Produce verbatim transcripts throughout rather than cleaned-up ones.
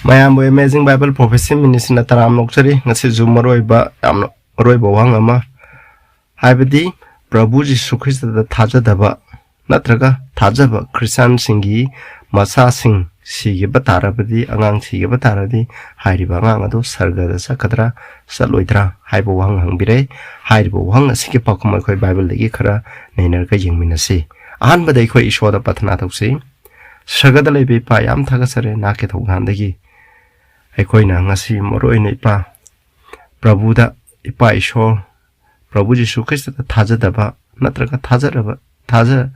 ꯃꯌꯥꯝꯕꯨ Amazing Bible Prophecy Ministryꯅ ꯇꯔꯥꯝꯅ ꯑꯣꯛꯆꯔꯤ꯫ ꯉꯁꯤꯁꯨ ꯃꯔꯨꯑꯣꯏꯕ, ꯌꯥꯝꯅ ꯃꯔꯨꯑꯣꯏꯕ ꯋꯥꯍꯪ ꯑꯃ, ꯍꯥꯏꯕꯗꯤ ꯄ꯭ꯔꯚꯨ ꯖꯤꯁꯨ ꯈ꯭ꯔꯤꯁꯇꯗ ꯊꯥꯖꯗꯕ ꯅꯠꯇ꯭ꯔꯒ ꯊꯥꯖꯕ ꯈ꯭ꯔꯤꯁꯇꯥꯟꯁꯤꯡꯒꯤ ꯃꯆꯥꯁꯤꯡ ꯁꯤꯈꯤꯕ ꯇꯥꯔꯕꯗꯤ, ꯑꯉꯥꯡ ꯁꯤꯈꯤꯕ ꯇꯥꯔꯗꯤ, ꯍꯥꯏꯔꯤꯕ ꯑꯉꯥꯡ ꯑꯗꯨ ꯁꯔꯒꯗ ꯆꯠꯀꯗ꯭ꯔꯥ, ꯆꯠꯂꯣꯏꯗ꯭ꯔꯥ ꯍꯥꯏꯕ ꯋꯥꯍꯪ ꯍꯪꯕꯤꯔꯦ꯫ ꯍꯥꯏꯔꯤꯕ ꯋꯥꯍꯪ ꯑꯁꯤꯒꯤ ꯄꯥꯎꯈꯨꯝ ꯑꯩꯈꯣꯏ ꯕꯥꯏꯕꯜꯗꯒꯤ ꯈꯔ ꯅꯩꯅꯔꯒ ꯌꯦꯡꯃꯤꯟꯅꯁꯤ꯫ ꯑꯍꯥꯟꯕꯗ ꯑꯩꯈꯣꯏ ꯏꯁꯣꯔꯗ ꯄ꯭ꯔꯊꯅꯥ ꯇꯧꯁꯤ꯫ ꯁꯔꯒꯗ ꯂꯩꯕ ꯏꯄꯥ, ꯌꯥꯝ ꯊꯥꯒꯠꯆꯔꯦ ꯅꯍꯥꯛꯀꯤ ꯊꯧꯖꯥꯟꯗꯒꯤ꯫ ꯑꯩꯈꯣꯏꯅ ꯉꯁꯤ ꯃꯔꯨꯑꯣꯏꯅ ꯏꯄꯥ ꯄ꯭ꯔꯚꯨꯗ, ꯏꯄꯥ ꯏꯁꯣꯔ, ꯄ꯭ꯔꯚꯨ ꯖꯤꯁꯨ ꯈ꯭ꯔꯤꯁꯇꯗ ꯊꯥꯖꯗꯕ ꯅꯠꯇ꯭ꯔꯒ ꯊꯥꯖꯔꯕ, ꯊꯥꯖ-,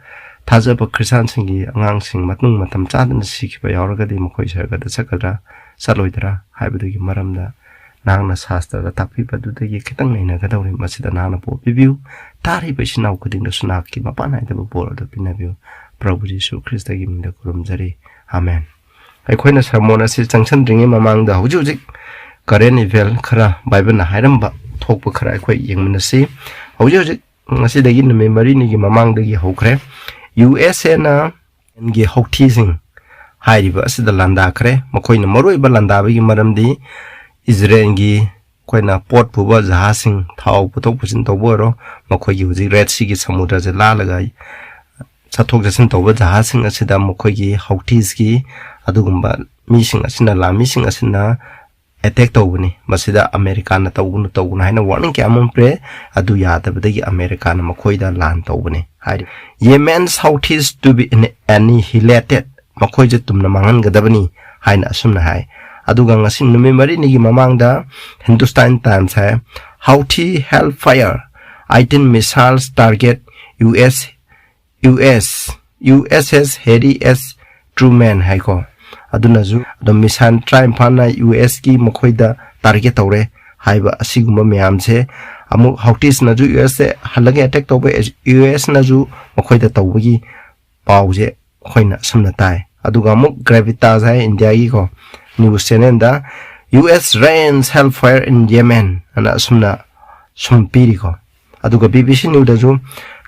ꯊꯥꯖꯕ ꯈ꯭ꯔꯤꯁꯇꯥꯟꯁꯤꯡꯒꯤ ꯑꯉꯥꯡꯁꯤꯡ ꯃꯇꯨꯡ ꯃꯇꯝ ꯆꯥꯗꯅ ꯁꯤꯈꯤꯕ ꯌꯥꯎꯔꯒꯗꯤ ꯃꯈꯣꯏ ꯁꯔꯒꯗ ꯆꯠꯀꯗ꯭ꯔꯥ, ꯆꯠꯂꯣꯏꯗ꯭ꯔꯥ ꯍꯥꯏꯕꯗꯨꯒꯤ ꯃꯔꯝꯗ ꯅꯍꯥꯛꯅ ꯁꯥꯁꯇ꯭ꯔꯗ ꯇꯥꯛꯄꯤꯕꯗꯨꯗꯒꯤ ꯈꯤꯇꯪ ꯅꯩꯅꯒꯗꯧꯔꯤ꯫ ꯃꯁꯤꯗ ꯅꯍꯥꯛꯅ ꯕꯣꯔ ꯄꯤꯕꯤꯌꯨ꯫ ꯇꯥꯔꯤꯕ ꯏꯆꯤꯟ ꯏꯅꯥꯎ ꯈꯨꯗꯤꯡꯗꯁꯨ ꯅꯍꯥꯛꯀꯤ ꯃꯄꯥꯟ ꯅꯥꯏꯗꯕ ꯕꯣꯔ ꯑꯗꯨ ꯄꯤꯅꯕꯤꯌꯨ꯫ ꯄ꯭ꯔꯚꯨ ꯖꯤꯁꯨ ꯈ꯭ꯔꯤꯁꯇꯒꯤ ꯃꯤꯡꯗ ꯈꯨꯔꯨꯝꯖꯔꯤ꯫ ꯑꯃꯦꯟ꯫ ꯑꯩꯈꯣꯏꯅ ꯁꯔꯃꯣꯟ ꯑꯁꯤ ꯆꯪꯁꯤꯟꯗ꯭ꯔꯤꯉꯩ ꯃꯃꯥꯡꯗ ꯍꯧꯖꯤꯛ ꯍꯧꯖꯤꯛ current event ꯈꯔ, ꯕꯥꯏꯕꯜꯅ ꯍꯥꯏꯔꯝꯕ ꯊꯣꯛꯄ ꯈꯔ ꯑꯩꯈꯣꯏ ꯌꯦꯡꯃꯤꯟꯅꯁꯤ꯫ ꯍꯧꯖꯤꯛ ꯍꯧꯖꯤꯛ ꯉꯁꯤꯗꯒꯤ ꯅꯨꯃꯤꯠ ꯃꯔꯤꯅꯤꯒꯤ ꯃꯃꯥꯡꯗꯒꯤ ꯍꯧꯈ꯭ꯔꯦ꯫ ꯌꯨ ꯑꯦꯁ ꯑꯦꯅ ꯒꯤ ꯍꯧꯊꯤꯁꯤꯡ ꯍꯥꯏꯔꯤꯕ ꯑꯁꯤꯗ ꯂꯥꯟꯗꯥꯈ꯭ꯔꯦ꯫ ꯃꯈꯣꯏꯅ ꯃꯔꯨꯑꯣꯏꯕ ꯂꯥꯟꯗꯥꯕꯒꯤ ꯃꯔꯝꯗꯤ ꯏꯖꯔꯦꯜꯒꯤ ꯑꯩꯈꯣꯏꯅ ꯄꯣꯠ ꯄꯨꯕ ꯖꯍꯥꯖꯁꯤꯡ, ꯊꯥꯎ ꯄꯨꯊꯣꯛ ꯄꯨꯁꯤꯟ ꯇꯧꯕ ꯑꯣꯏꯔꯣ, ꯃꯈꯣꯏꯒꯤ ꯍꯧꯖꯤꯛ ꯔꯦꯗ ꯁꯤꯒꯤ ꯁꯃꯨꯗ꯭ꯔꯁꯦ ꯂꯥꯜꯂꯒ ꯆꯠꯊꯣꯛ ꯆꯠꯁꯤꯟ ꯇꯧꯕ ꯖꯍꯥꯖꯁꯤꯡ ꯑꯁꯤꯗ ꯃꯈꯣꯏꯒꯤ ꯍꯧꯊꯤꯁꯀꯤ ꯑꯗꯨꯒꯨꯝꯕ ꯃꯤꯁꯤꯡ ꯑꯁꯤꯅ, ꯂꯥꯟꯃꯤꯁꯤꯡ ꯑꯁꯤꯅ ꯑꯦꯇꯦꯛ ꯇꯧꯕꯅꯤ꯫ ꯃꯁꯤꯗ ꯑꯃꯦꯔꯤꯀꯥꯅ ꯇꯧꯒꯅꯨ, ꯇꯧꯒꯅꯨ ꯍꯥꯏꯅ ꯋꯥꯔꯅꯤꯡ ꯀꯌꯥ ꯑꯃ ꯄꯤꯔꯦ꯫ ꯑꯗꯨ ꯌꯥꯗꯕꯗꯒꯤ ꯑꯃꯦꯔꯤꯀꯥꯅ ꯃꯈꯣꯏꯗ ꯂꯥꯟ ꯇꯧꯕꯅꯤ ꯍꯥꯏꯔꯤ꯫ Yemen's Houthis to be annihilated, ꯃꯈꯣꯏꯁꯦ ꯇꯨꯝꯅ ꯃꯥꯡꯍꯟꯒꯗꯕꯅꯤ ꯍꯥꯏꯅ ꯑꯁꯨꯝꯅ ꯍꯥꯏ꯫ ꯑꯗꯨꯒ ꯉꯁꯤ ꯅꯨꯃꯤꯠ ꯃꯔꯤꯅꯤꯒꯤ ꯃꯃꯥꯡꯗ Hindustan Times ꯍꯥꯏ, Houthi hellfire, eighteen missiles target U S, U S, U S S Harry S Truman ꯍꯥꯏꯀꯣ꯫ ꯑꯗꯨꯅꯁꯨ ꯑꯗꯨꯝ ꯃꯤꯁꯥꯏꯜ ꯇꯔꯥꯅꯤꯄꯥꯟꯅ ꯌꯨ ꯑꯦꯁꯀꯤ ꯃꯈꯣꯏꯗ ꯇꯥꯔꯒꯦꯠ ꯇꯧꯔꯦ ꯍꯥꯏꯕ ꯑꯁꯤꯒꯨꯝꯕ ꯃꯌꯥꯝꯁꯦ ꯑꯃꯨꯛ ꯍꯧꯊꯤꯁꯅꯁꯨ ꯌꯨ ꯑꯦꯁꯁꯦ ꯍꯜꯂꯒ ꯑꯦꯇꯦꯛ ꯇꯧꯕ, ꯌꯨ ꯑꯦꯁꯅꯁꯨ ꯃꯈꯣꯏꯗ ꯇꯧꯕꯒꯤ ꯄꯥꯎꯁꯦ ꯑꯩꯈꯣꯏꯅ ꯑꯁꯨꯝꯅ ꯇꯥꯏ꯫ ꯑꯗꯨꯒ ꯑꯃꯨꯛ ꯒ꯭ꯔꯦꯚꯤꯇꯥꯁ ꯍꯥꯏ ꯏꯟꯗꯤꯌꯥꯒꯤꯀꯣ news ꯆꯦꯅꯦꯜꯗ, "U S rains hellfire in Yemen" ꯑꯅ ꯑꯁꯨꯝꯅ ꯁꯨꯝ ꯄꯤꯔꯤꯀꯣ꯫ ꯑꯗꯨꯒ ꯕꯤ ꯕꯤ ꯁꯤ ꯅ꯭ꯌꯨꯁꯇꯁꯨ,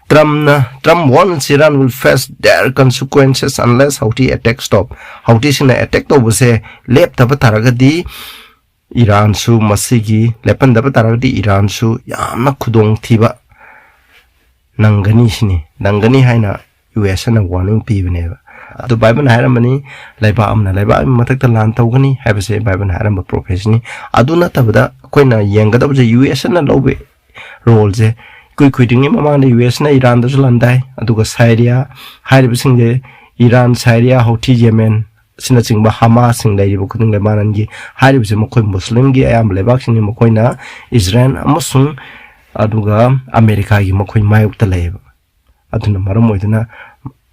Trumpꯅ, "Trump warns Iran will face dire consequences unless Houthi attack stop." ꯍꯧꯊꯤꯁꯤꯡꯅ ꯑꯦꯇꯦꯛ ꯇꯧꯕꯁꯦ ꯂꯦꯞꯇꯕ ꯇꯥꯔꯒꯗꯤ ꯏꯔꯥꯟꯁꯨ, ꯃꯁꯤꯒꯤ ꯂꯦꯞꯍꯟꯗꯕ ꯇꯥꯔꯒꯗꯤ ꯏꯔꯥꯟꯁꯨ ꯌꯥꯝꯅ ꯈꯨꯗꯣꯡꯊꯤꯕ ꯅꯪꯒꯅꯤ ꯁꯤꯅꯤ, ꯅꯪꯒꯅꯤ ꯍꯥꯏꯅ ꯌꯨ ꯑꯦꯁ ꯑꯦꯅ ꯋꯥꯔꯅꯤꯡ ꯄꯤꯕꯅꯦꯕ꯫ ꯑꯗꯨ ꯕꯥꯏꯕꯜꯅ ꯍꯥꯏꯔꯝꯕꯅꯤ, ꯂꯩꯕꯥꯛ ꯑꯃꯅ ꯂꯩꯕꯥꯛ ꯑꯃꯒꯤ ꯃꯊꯛꯇ ꯂꯥꯟ ꯇꯧꯒꯅꯤ ꯍꯥꯏꯕꯁꯦ ꯕꯥꯏꯕꯜꯅ ꯍꯥꯏꯔꯝꯕ ꯄ꯭ꯔꯣꯐꯦꯁꯤꯅꯤ꯫ ꯑꯗꯨ ꯅꯠꯇꯕꯗ ꯑꯩꯈꯣꯏꯅ ꯌꯦꯡꯒꯗꯕꯁꯦ ꯌꯨ ꯑꯦꯁ ꯑꯦꯅ ꯂꯧꯕ ꯔꯣꯜꯁꯦ꯫ ꯏꯀꯨꯏ ꯀꯨꯏꯗ꯭ꯔꯤꯉꯩ ꯃꯃꯥꯡꯗ ꯌꯨ ꯑꯦꯁꯅ ꯏꯔꯥꯟꯗꯁꯨ ꯂꯥꯟꯗꯥꯏ, ꯑꯗꯨꯒ ꯁꯥꯏꯔꯤꯌꯥ ꯍꯥꯏꯔꯤꯕꯁꯤꯡꯁꯦ, ꯏꯔꯥꯟ, ꯁꯥꯏꯔꯤꯌꯥ, ꯍꯧꯊꯤ, ꯌꯦꯃꯦꯟ ꯑꯁꯤꯅꯆꯤꯡꯕ, ꯍꯃꯥꯁꯁꯤꯡ ꯂꯩꯔꯤꯕ ꯈꯨꯗꯤꯡ, ꯂꯦꯕꯥꯅꯟꯒꯤ ꯍꯥꯏꯔꯤꯕꯁꯦ, ꯃꯈꯣꯏ ꯃꯨꯁꯂꯤꯝꯒꯤ ꯑꯌꯥꯝꯕ ꯂꯩꯕꯥꯛꯁꯤꯡꯅꯤ꯫ ꯃꯈꯣꯏꯅ ꯏꯖꯔꯦꯜ ꯑꯃꯁꯨꯡ ꯑꯗꯨꯒ ꯑꯃꯦꯔꯤꯀꯥꯒꯤ ꯃꯈꯣꯏ ꯃꯥꯌꯣꯛꯇ ꯂꯩꯌꯦꯕ꯫ ꯑꯗꯨꯅ ꯃꯔꯝ ꯑꯣꯏꯗꯨꯅ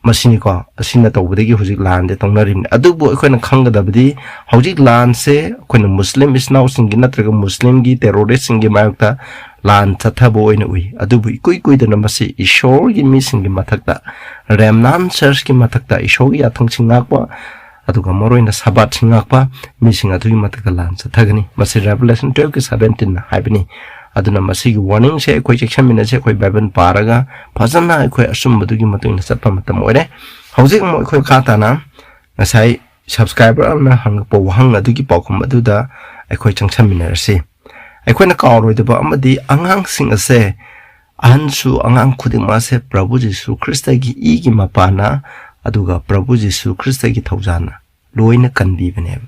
ꯃꯁꯤꯅꯤꯀꯣ, ꯑꯁꯤꯅ ꯇꯧꯕꯗꯒꯤ ꯍꯧꯖꯤꯛ ꯂꯥꯟꯗꯤ ꯇꯧꯅꯔꯤꯕꯅꯤ꯫ ꯑꯗꯨꯕꯨ ꯑꯩꯈꯣꯏꯅ ꯈꯪꯒꯗꯕꯗꯤ, ꯍꯧꯖꯤꯛ ꯂꯥꯟꯁꯦ ꯑꯩꯈꯣꯏꯅ ꯃꯨꯁꯂꯤꯝ ꯏꯆꯤꯟ ꯏꯅꯥꯎꯁꯤꯡꯒꯤ ꯅꯠꯇ꯭ꯔꯒ ꯃꯨꯁꯂꯤꯝꯒꯤ ꯇꯦꯔꯣꯔꯤꯁꯁꯤꯡꯒꯤ ꯃꯥꯌꯣꯛꯇ ꯂꯥꯟ ꯆꯠꯊꯕ ꯑꯣꯏꯅ ꯎꯏ꯫ ꯑꯗꯨꯕꯨ ꯏꯀꯨꯏ ꯀꯨꯏꯗꯅ ꯃꯁꯤ ꯏꯁꯣꯔꯒꯤ ꯃꯤꯁꯤꯡꯒꯤ ꯃꯊꯛꯇ, ꯔꯦꯝꯅꯥꯟ ꯆꯔꯆꯀꯤ ꯃꯊꯛꯇ, ꯏꯁꯣꯔꯒꯤ ꯌꯥꯊꯪꯁꯤꯡ ꯉꯥꯛꯄ, ꯑꯗꯨꯒ ꯃꯔꯨꯑꯣꯏꯅ ꯁꯕꯥꯠꯁꯤꯡ ꯉꯥꯛꯄ ꯃꯤꯁꯤꯡ ꯑꯗꯨꯒꯤ ꯃꯊꯛꯇ ꯂꯥꯟ ꯆꯠꯊꯒꯅꯤ꯫ ꯃꯁꯤ ꯔꯦꯚꯦꯂꯦꯁꯟ ꯇꯨꯌꯦꯜꯐꯀꯤ ꯁꯕꯦꯟꯇꯤꯟꯅ ꯍꯥꯏꯕꯅꯤ꯫ ꯑꯗꯨꯅ ꯃꯁꯤꯒꯤ ꯋꯥꯔꯅꯤꯡꯁꯦ ꯑꯩꯈꯣꯏ ꯆꯦꯛꯁꯤꯟꯃꯤꯟꯅꯁꯦ꯫ ꯑꯩꯈꯣꯏ ꯕꯥꯏꯕꯜ ꯄꯥꯔꯒ ꯐꯖꯅ ꯑꯩꯈꯣꯏ ꯑꯆꯨꯝꯕꯗꯨꯒꯤ ꯃꯇꯨꯡ ꯏꯟꯅ ꯆꯠꯄ ꯃꯇꯝ ꯑꯣꯏꯔꯦ꯫ ꯍꯧꯖꯤꯛ ꯑꯃꯨꯛ ꯑꯩꯈꯣꯏ ꯃꯈꯥ ꯇꯥꯅ ꯉꯁꯥꯏ ꯁꯕꯁꯀ꯭ꯔꯥꯏꯕꯔ ꯑꯃꯅ ꯍꯪꯉꯛꯄ ꯋꯥꯍꯪ ꯑꯗꯨꯒꯤ ꯄꯥꯎꯈꯨꯝ ꯑꯗꯨꯗ ꯑꯩꯈꯣꯏ ꯆꯪꯁꯤꯟꯃꯤꯟꯅꯔꯁꯤ꯫ ꯑꯩꯈꯣꯏꯅ ꯀꯥꯎꯔꯣꯏꯗꯕ ꯑꯃꯗꯤ, ꯑꯉꯥꯡꯁꯤꯡ ꯑꯁꯦ, ꯑꯍꯟꯁꯨ ꯑꯉꯥꯡ ꯈꯨꯗꯤꯡꯃꯛ ꯑꯁꯦ ꯄ꯭ꯔꯚꯨ ꯖꯤꯁꯨ ꯈ꯭ꯔꯤꯁꯇꯒꯤ ꯏꯒꯤ ꯃꯄꯥꯅ, ꯑꯗꯨꯒ ꯄ꯭ꯔꯚꯨ ꯖꯤꯁꯨ ꯈ꯭ꯔꯤꯁꯇꯒꯤ ꯊꯧꯖꯥꯜꯅ ꯂꯣꯏꯅ ꯀꯟꯕꯤꯕꯅꯦꯕ꯫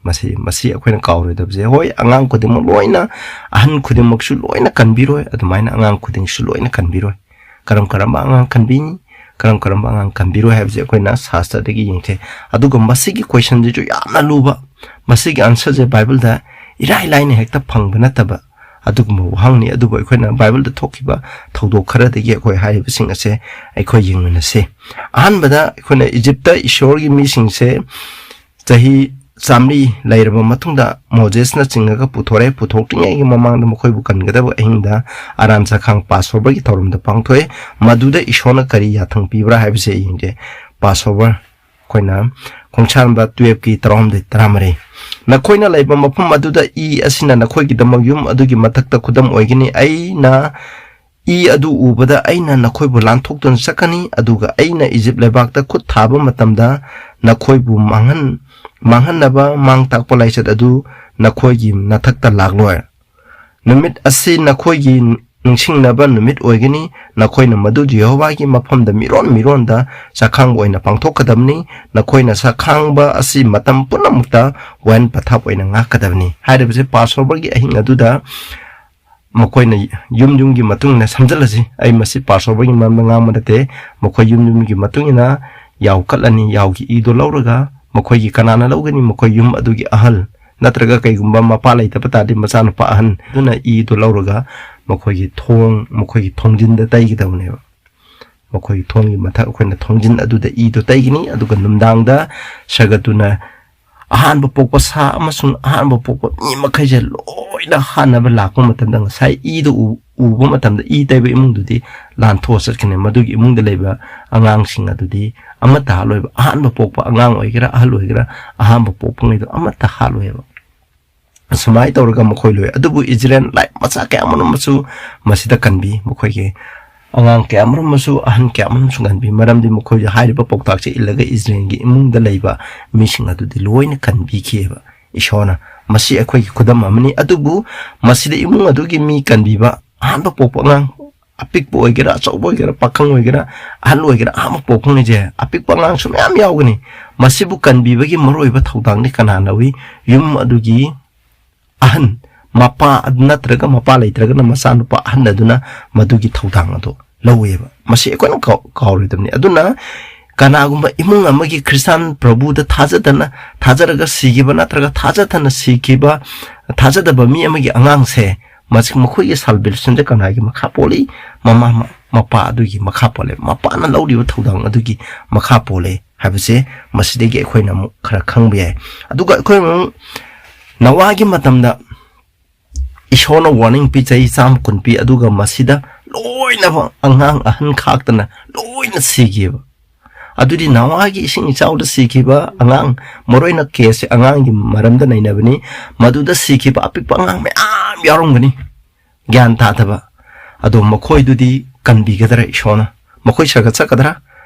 ꯃꯁꯤ, ꯃꯁꯤ ꯑꯩꯈꯣꯏꯅ ꯀꯥꯎꯔꯣꯏꯗꯕꯁꯦ꯫ ꯍꯣꯏ, ꯑꯉꯥꯡ ꯈꯨꯗꯤꯡꯃꯛ ꯂꯣꯏꯅ, ꯑꯍꯟ ꯈꯨꯗꯤꯡꯃꯛꯁꯨ ꯂꯣꯏꯅ ꯀꯟꯕꯤꯔꯣꯏ, ꯑꯗꯨꯃꯥꯏꯅ ꯑꯉꯥꯡ ꯈꯨꯗꯤꯡꯁꯨ ꯂꯣꯏꯅ ꯀꯟꯕꯤꯔꯣꯏ꯫ ꯀꯔꯝ ꯀꯔꯝꯕ ꯑꯉꯥꯡ ꯀꯟꯕꯤꯅꯤ, ꯀꯔꯝ ꯀꯔꯝꯕ ꯑꯉꯥꯡ ꯀꯟꯕꯤꯔꯣꯏ ꯍꯥꯏꯕꯁꯦ ꯑꯩꯈꯣꯏꯅ ꯁꯥꯁꯇ꯭ꯔꯗꯒꯤ ꯌꯦꯡꯊꯩ꯫ ꯑꯗꯨꯒ ꯃꯁꯤꯒꯤ ꯀꯣꯏꯁꯟꯁꯤꯁꯨ ꯌꯥꯝꯅ ꯂꯨꯕ, ꯃꯁꯤꯒꯤ ꯑꯟꯁꯔꯁꯦ ꯕꯥꯏꯕꯜꯗ ꯏꯔꯥꯏ ꯂꯥꯏꯅ ꯍꯦꯛꯇ ꯐꯪꯕ ꯅꯠꯇꯕ ꯑꯗꯨꯒꯨꯝꯕ ꯋꯥꯍꯪꯅꯤ꯫ ꯑꯗꯨꯕꯨ ꯑꯩꯈꯣꯏꯅ ꯕꯥꯏꯕꯜꯗ ꯊꯣꯛꯈꯤꯕ ꯊꯧꯗꯣꯛ ꯈꯔꯗꯒꯤ ꯑꯩꯈꯣꯏ ꯍꯥꯏꯔꯤꯕꯁꯤꯡ ꯑꯁꯦ ꯑꯩꯈꯣꯏ ꯌꯦꯡꯃꯤꯟꯅꯁꯤ꯫ ꯑꯍꯥꯟꯕꯗ ꯑꯩꯈꯣꯏꯅ ꯏꯖꯤꯞꯇ ꯏꯁꯣꯔꯒꯤ ꯃꯤꯁꯤꯡꯁꯦ ꯆꯍꯤ ꯆꯥꯃꯔꯤ ꯂꯩꯔꯕ ꯃꯇꯨꯡꯗ, ꯃꯣꯖꯦꯁꯅ ꯆꯤꯡꯉꯒ ꯄꯨꯊꯣꯔꯛꯑꯦ꯫ ꯄꯨꯊꯣꯛꯇ꯭ꯔꯤꯉꯩꯒꯤ ꯃꯃꯥꯡꯗ ꯃꯈꯣꯏꯕꯨ ꯀꯟꯒꯗꯕ ꯑꯍꯤꯡꯗ ꯑꯔꯥꯟ ꯆꯈꯥꯡ ꯄꯥꯁ ꯑꯣꯚꯔꯒꯤ ꯊꯧꯔꯝꯗ ꯄꯥꯡꯊꯣꯛꯑꯦ꯫ ꯃꯗꯨꯗ ꯏꯁꯣꯔꯅ ꯀꯔꯤ ꯌꯥꯊꯪ ꯄꯤꯕ꯭ꯔꯥ ꯍꯥꯏꯕꯁꯦ ꯌꯦꯡꯁꯦ꯫ ꯄꯥꯁ ꯑꯣꯚꯔ, ꯑꯩꯈꯣꯏꯅ ꯈꯣꯡꯁꯥꯟꯕ ꯇꯨꯌꯦꯜꯐꯀꯤ ꯇꯔꯥꯍꯨꯝꯗꯣꯏ, ꯇꯔꯥꯃꯔꯤ, "ꯅꯈꯣꯏꯅ ꯂꯩꯕ ꯃꯐꯝ ꯑꯗꯨꯗ ꯏ ꯑꯁꯤꯅ ꯅꯈꯣꯏꯒꯤꯗꯃꯛ ꯌꯨꯝ ꯑꯗꯨꯒꯤ ꯃꯊꯛꯇ ꯈꯨꯗꯝ ꯑꯣꯏꯒꯅꯤ꯫ ꯑꯩꯅ ꯏ ꯑꯗꯨ ꯎꯕꯗ ꯑꯩꯅ ꯅꯈꯣꯏꯕꯨ ꯂꯥꯟꯊꯣꯛꯇꯨꯅ ꯆꯠꯀꯅꯤ, ꯑꯗꯨꯒ ꯑꯩꯅ ꯏꯖꯤꯞ ꯂꯩꯕꯥꯛꯇ ꯈꯨꯠ ꯊꯥꯕ ꯃꯇꯝꯗ ꯅꯈꯣꯏꯕꯨ ꯃꯥꯡꯍꯟ-, ꯃꯥꯡꯍꯟꯅꯕ ꯃꯥꯡ ꯇꯥꯛꯄ ꯂꯥꯏꯆꯠ ꯑꯗꯨ ꯅꯈꯣꯏꯒꯤ ꯅꯊꯛꯇ ꯂꯥꯛꯂꯣꯏ꯫ ꯅꯨꯃꯤꯠ ꯑꯁꯤ ꯅꯈꯣꯏꯒꯤ ꯅꯤꯡꯁꯤꯡꯅꯕ ꯅꯨꯃꯤꯠ ꯑꯣꯏꯒꯅꯤ, ꯅꯈꯣꯏꯅ ꯃꯗꯨ ꯌꯦꯍꯣꯋꯥꯒꯤ ꯃꯐꯝꯗ ꯃꯤꯔꯣꯟ ꯃꯤꯔꯣꯟꯗ ꯆꯥꯛꯈꯥꯡꯕ ꯑꯣꯏꯅ ꯄꯥꯡꯊꯣꯛꯀꯗꯕꯅꯤ꯫ ꯅꯈꯣꯏꯅ ꯆꯥꯛꯈꯥꯡꯕ ꯑꯁꯤ ꯃꯇꯝ ꯄꯨꯝꯅꯃꯛꯇ ꯋꯥꯏꯟ ꯄꯊꯥꯞ ꯑꯣꯏꯅ ꯉꯥꯛꯀꯗꯕꯅꯤ꯫ ꯍꯥꯏꯔꯤꯕꯁꯤ ꯄꯥꯁꯣꯚꯔꯒꯤ ꯑꯍꯤꯡ ꯑꯗꯨꯗ ꯃꯈꯣꯏꯅ ꯌꯨꯝ ꯌꯨꯝꯒꯤ ꯃꯇꯨꯡ ꯏꯟꯅ ꯁꯝꯖꯤꯜꯂꯁꯤ꯫ ꯑꯩ ꯃꯁꯤ ꯄꯥꯁꯣꯚꯔꯒꯤ ꯃꯔꯝꯗ ꯉꯥꯡꯕ ꯅꯠꯇꯦ꯫ ꯃꯈꯣꯏ ꯌꯨꯝ ꯌꯨꯝꯒꯤ ꯃꯇꯨꯡ ꯏꯟꯅ ꯌꯥꯎ ꯀꯠꯂꯅꯤ꯫ ꯌꯥꯎꯒꯤ ꯏꯗꯣ ꯂꯧꯔꯒ ꯃꯈꯣꯏꯒꯤ ꯀꯅꯥꯅ ꯂꯧꯒꯅꯤ? ꯃꯈꯣꯏ ꯌꯨꯝ ꯑꯗꯨꯒꯤ ꯑꯍꯜ ꯅꯠꯇ꯭ꯔꯒ ꯀꯩꯒꯨꯝꯕ ꯃꯄꯥ ꯂꯩꯇꯕ ꯇꯥꯔꯗꯤ ꯃꯆꯥꯅꯨꯄꯥ ꯑꯍꯟ ꯑꯗꯨꯅ ꯏꯗꯣ ꯂꯧꯔꯒ ꯃꯈꯣꯏꯒꯤ ꯊꯣꯡ, ꯃꯈꯣꯏꯒꯤ ꯊꯣꯡꯖꯤꯟꯗ ꯇꯩꯒꯗꯕꯅꯦꯕ꯫ ꯃꯈꯣꯏꯒꯤ ꯊꯣꯡꯒꯤ ꯃꯊꯛ ꯑꯩꯈꯣꯏꯅ ꯊꯣꯡꯖꯤꯟ ꯑꯗꯨꯗ ꯏꯗꯣ ꯇꯩꯒꯅꯤ, ꯑꯗꯨꯒ ꯅꯨꯡꯗꯥꯡꯗ ꯁꯔꯒꯗꯨꯅ ꯑꯍꯥꯟꯕ ꯄꯣꯛꯄ ꯁꯥ ꯑꯃꯁꯨꯡ ꯑꯍꯥꯟꯕ ꯄꯣꯛꯄ ꯃꯤ ꯃꯈꯩꯁꯦ ꯂꯣꯏꯅ ꯍꯥꯠꯅꯕ ꯂꯥꯛꯄ ꯃꯇꯝꯗ ꯉꯁꯥꯏ ꯏꯗꯣ ꯎ-, ꯎꯕ ꯃꯇꯝꯗ ꯏ ꯇꯩꯕ ꯏꯃꯨꯡꯗꯨꯗꯤ ꯂꯥꯟꯊꯣꯛꯑ ꯆꯠꯀꯅꯤ꯫ ꯃꯗꯨꯒꯤ ꯏꯃꯨꯡꯗ ꯂꯩꯕ ꯑꯉꯥꯡꯁꯤꯡ ꯑꯗꯨꯗꯤ ꯑꯃꯠꯇ ꯍꯥꯠꯂꯣꯏꯕ꯫ ꯑꯍꯥꯟꯕ ꯄꯣꯛꯄ ꯑꯉꯥꯡ ꯑꯣꯏꯒꯦꯔꯥ ꯑꯍꯜ ꯑꯣꯏꯒꯦꯔꯥ ꯑꯍꯥꯟꯕ ꯄꯣꯛꯄꯉꯩꯗꯣ ꯑꯃꯠꯇ ꯍꯥꯠꯂꯣꯏꯕ꯫ ꯑꯁꯨꯃꯥꯏꯅ ꯇꯧꯔꯒ ꯃꯈꯣꯏ ꯂꯣꯏ꯫ ꯑꯗꯨꯕꯨ ꯏꯖꯔꯦꯜ ꯂꯥꯏ ꯃꯆꯥ ꯀꯌꯥ ꯑꯃꯔꯣꯝ ꯑꯃꯁꯨ ꯃꯁꯤꯗ ꯀꯟꯕꯤ, ꯃꯈꯣꯏꯒꯤ ꯑꯉꯥꯡ ꯀꯌꯥ ꯑꯃꯔꯣꯝ ꯑꯃꯁꯨ ꯑꯍꯟ ꯀꯌꯥ ꯑꯃꯔꯣꯝꯁꯨ ꯀꯟꯕꯤ꯫ ꯃꯔꯝꯗꯤ ꯃꯈꯣꯏꯁꯨ ꯍꯥꯏꯔꯤꯕ ꯄꯥꯎꯇꯥꯛꯁꯦ ꯏꯜꯂꯒ ꯏꯖꯔꯦꯜꯒꯤ ꯏꯃꯨꯡꯗ ꯂꯩꯕ ꯃꯤꯁꯤꯡ ꯑꯗꯨꯗꯤ ꯂꯣꯏꯅ ꯀꯟꯕꯤꯈꯤꯑꯕ ꯏꯁꯣꯔꯅ꯫ ꯃꯁꯤ ꯑꯩꯈꯣꯏꯒꯤ ꯈꯨꯗꯝ ꯑꯃꯅꯤ꯫ ꯑꯗꯨꯕꯨ ꯃꯁꯤꯗ ꯏꯃꯨꯡ ꯑꯗꯨꯒꯤ ꯃꯤ ꯀꯟꯕꯤꯕ, ꯑꯍꯥꯟꯕ ꯄꯣꯛꯄ ꯑꯉꯥꯡ, ꯑꯄꯤꯛꯄ ꯑꯣꯏꯒꯦꯔꯥ, ꯑꯆꯧꯕ ꯑꯣꯏꯒꯦꯔꯥ, ꯄꯥꯈꯪ ꯑꯣꯏꯒꯦꯔꯥ, ꯑꯍꯜ ꯑꯣꯏꯒꯦꯔꯥ, ꯑꯍꯥꯟꯕ ꯄꯣꯛꯄꯉꯩꯁꯦ ꯑꯄꯤꯛꯄ ꯑꯉꯥꯡꯁꯨ ꯃꯌꯥꯝ ꯌꯥꯎꯒꯅꯤ꯫ ꯃꯁꯤꯕꯨ ꯀꯟꯕꯤꯕꯒꯤ ꯃꯔꯨꯑꯣꯏꯕ ꯊꯧꯗꯥꯡꯗꯤ ꯀꯅꯥ ꯂꯧꯏ? ꯌꯨꯝ ꯑꯗꯨꯒꯤ ꯑꯍꯟ, ꯃꯄꯥ ꯅꯠꯇ꯭ꯔꯒ ꯃꯄꯥ ꯂꯩꯇ꯭ꯔꯒꯅ ꯃꯆꯥꯅꯨꯄꯥ ꯑꯍꯟ ꯑꯗꯨꯅ ꯃꯗꯨꯒꯤ ꯊꯧꯗꯥꯡ ꯑꯗꯨ ꯂꯧꯋꯦꯕ꯫ ꯃꯁꯤ ꯑꯩꯈꯣꯏꯅ ꯀꯥꯎ-, ꯀꯥꯎꯔꯣꯏꯗꯕꯅꯤ꯫ ꯑꯗꯨꯅ ꯀꯅꯥꯒꯨꯝꯕ ꯏꯃꯨꯡ ꯑꯃꯒꯤ ꯈ꯭ꯔꯤꯁꯇꯥꯟ ꯄ꯭ꯔꯚꯨꯗ ꯊꯥꯖꯗꯅ, ꯊꯥꯖꯔꯒ ꯁꯤꯈꯤꯕ ꯅꯠꯇ꯭ꯔꯒ ꯊꯥꯖꯗꯅ ꯁꯤꯈꯤꯕ, ꯊꯥꯖꯗꯕ ꯃꯤ ꯑꯃꯒꯤ ꯑꯉꯥꯡꯁꯦ, ꯃꯁꯤ ꯃꯈꯣꯏꯒꯤ ꯁꯥꯜꯕꯦꯁꯟꯁꯦ ꯀꯅꯥꯒꯤ ꯃꯈꯥ ꯄꯣꯜꯂꯤ? ꯃꯃꯥ, ꯃ-, ꯃꯄꯥ ꯑꯗꯨꯒꯤ ꯃꯈꯥ ꯄꯣꯜꯂꯦ꯫ ꯃꯄꯥꯅ ꯂꯧꯔꯤꯕ ꯊꯧꯗꯥꯡ ꯑꯗꯨꯒꯤ ꯃꯈꯥ ꯄꯣꯜꯂꯦ ꯍꯥꯏꯕꯁꯦ ꯃꯁꯤꯗꯒꯤ ꯑꯩꯈꯣꯏꯅ ꯑꯃꯨꯛ ꯈꯔ ꯈꯪꯕ ꯌꯥꯏ꯫ ꯑꯗꯨꯒ ꯑꯩꯈꯣꯏ ꯑꯃꯨꯛ ꯅꯣꯋꯥꯒꯤ ꯃꯇꯝꯗ ꯏꯁꯣꯔꯅ ꯋꯥꯔꯅꯤꯡ ꯄꯤ, ꯆꯍꯤ ꯆꯥꯝꯃ ꯀꯨꯟ ꯄꯤ, ꯑꯗꯨꯒ ꯃꯁꯤꯗ ꯂꯣꯏꯅꯃꯛ ꯑꯉꯥꯡ ꯑꯍꯟ ꯈꯥꯛꯇꯅ ꯂꯣꯏꯅ ꯁꯤꯈꯤꯕ꯫ ꯑꯗꯨꯗꯤ ꯅꯣꯋꯥꯒꯤ ꯏꯁꯤꯡ ꯏꯆꯥꯎꯗ ꯁꯤꯈꯤꯕ ꯑꯉꯥꯡ, ꯃꯔꯨꯑꯣꯏꯅ ꯀꯦꯁꯁꯦ ꯑꯉꯥꯡꯒꯤ ꯃꯔꯝꯗ ꯅꯩꯅꯕꯅꯤ, ꯃꯗꯨꯗ ꯁꯤꯈꯤꯕ ꯑꯄꯤꯛꯄ ꯑꯉꯥꯡ ꯃꯌꯥꯝ ꯌꯥꯎꯔꯝꯒꯅꯤ, ꯒ꯭ꯌꯥꯟ ꯇꯥꯗꯕ꯫ ꯑꯗꯣ ꯃꯈꯣꯏꯗꯨꯗꯤ ꯀꯟꯕꯤꯒꯗ꯭ꯔꯥ ꯏꯁꯣꯔꯅ? ꯃꯈꯣꯏ ꯁꯔꯒ ꯆꯠꯀꯗ꯭ꯔꯥ?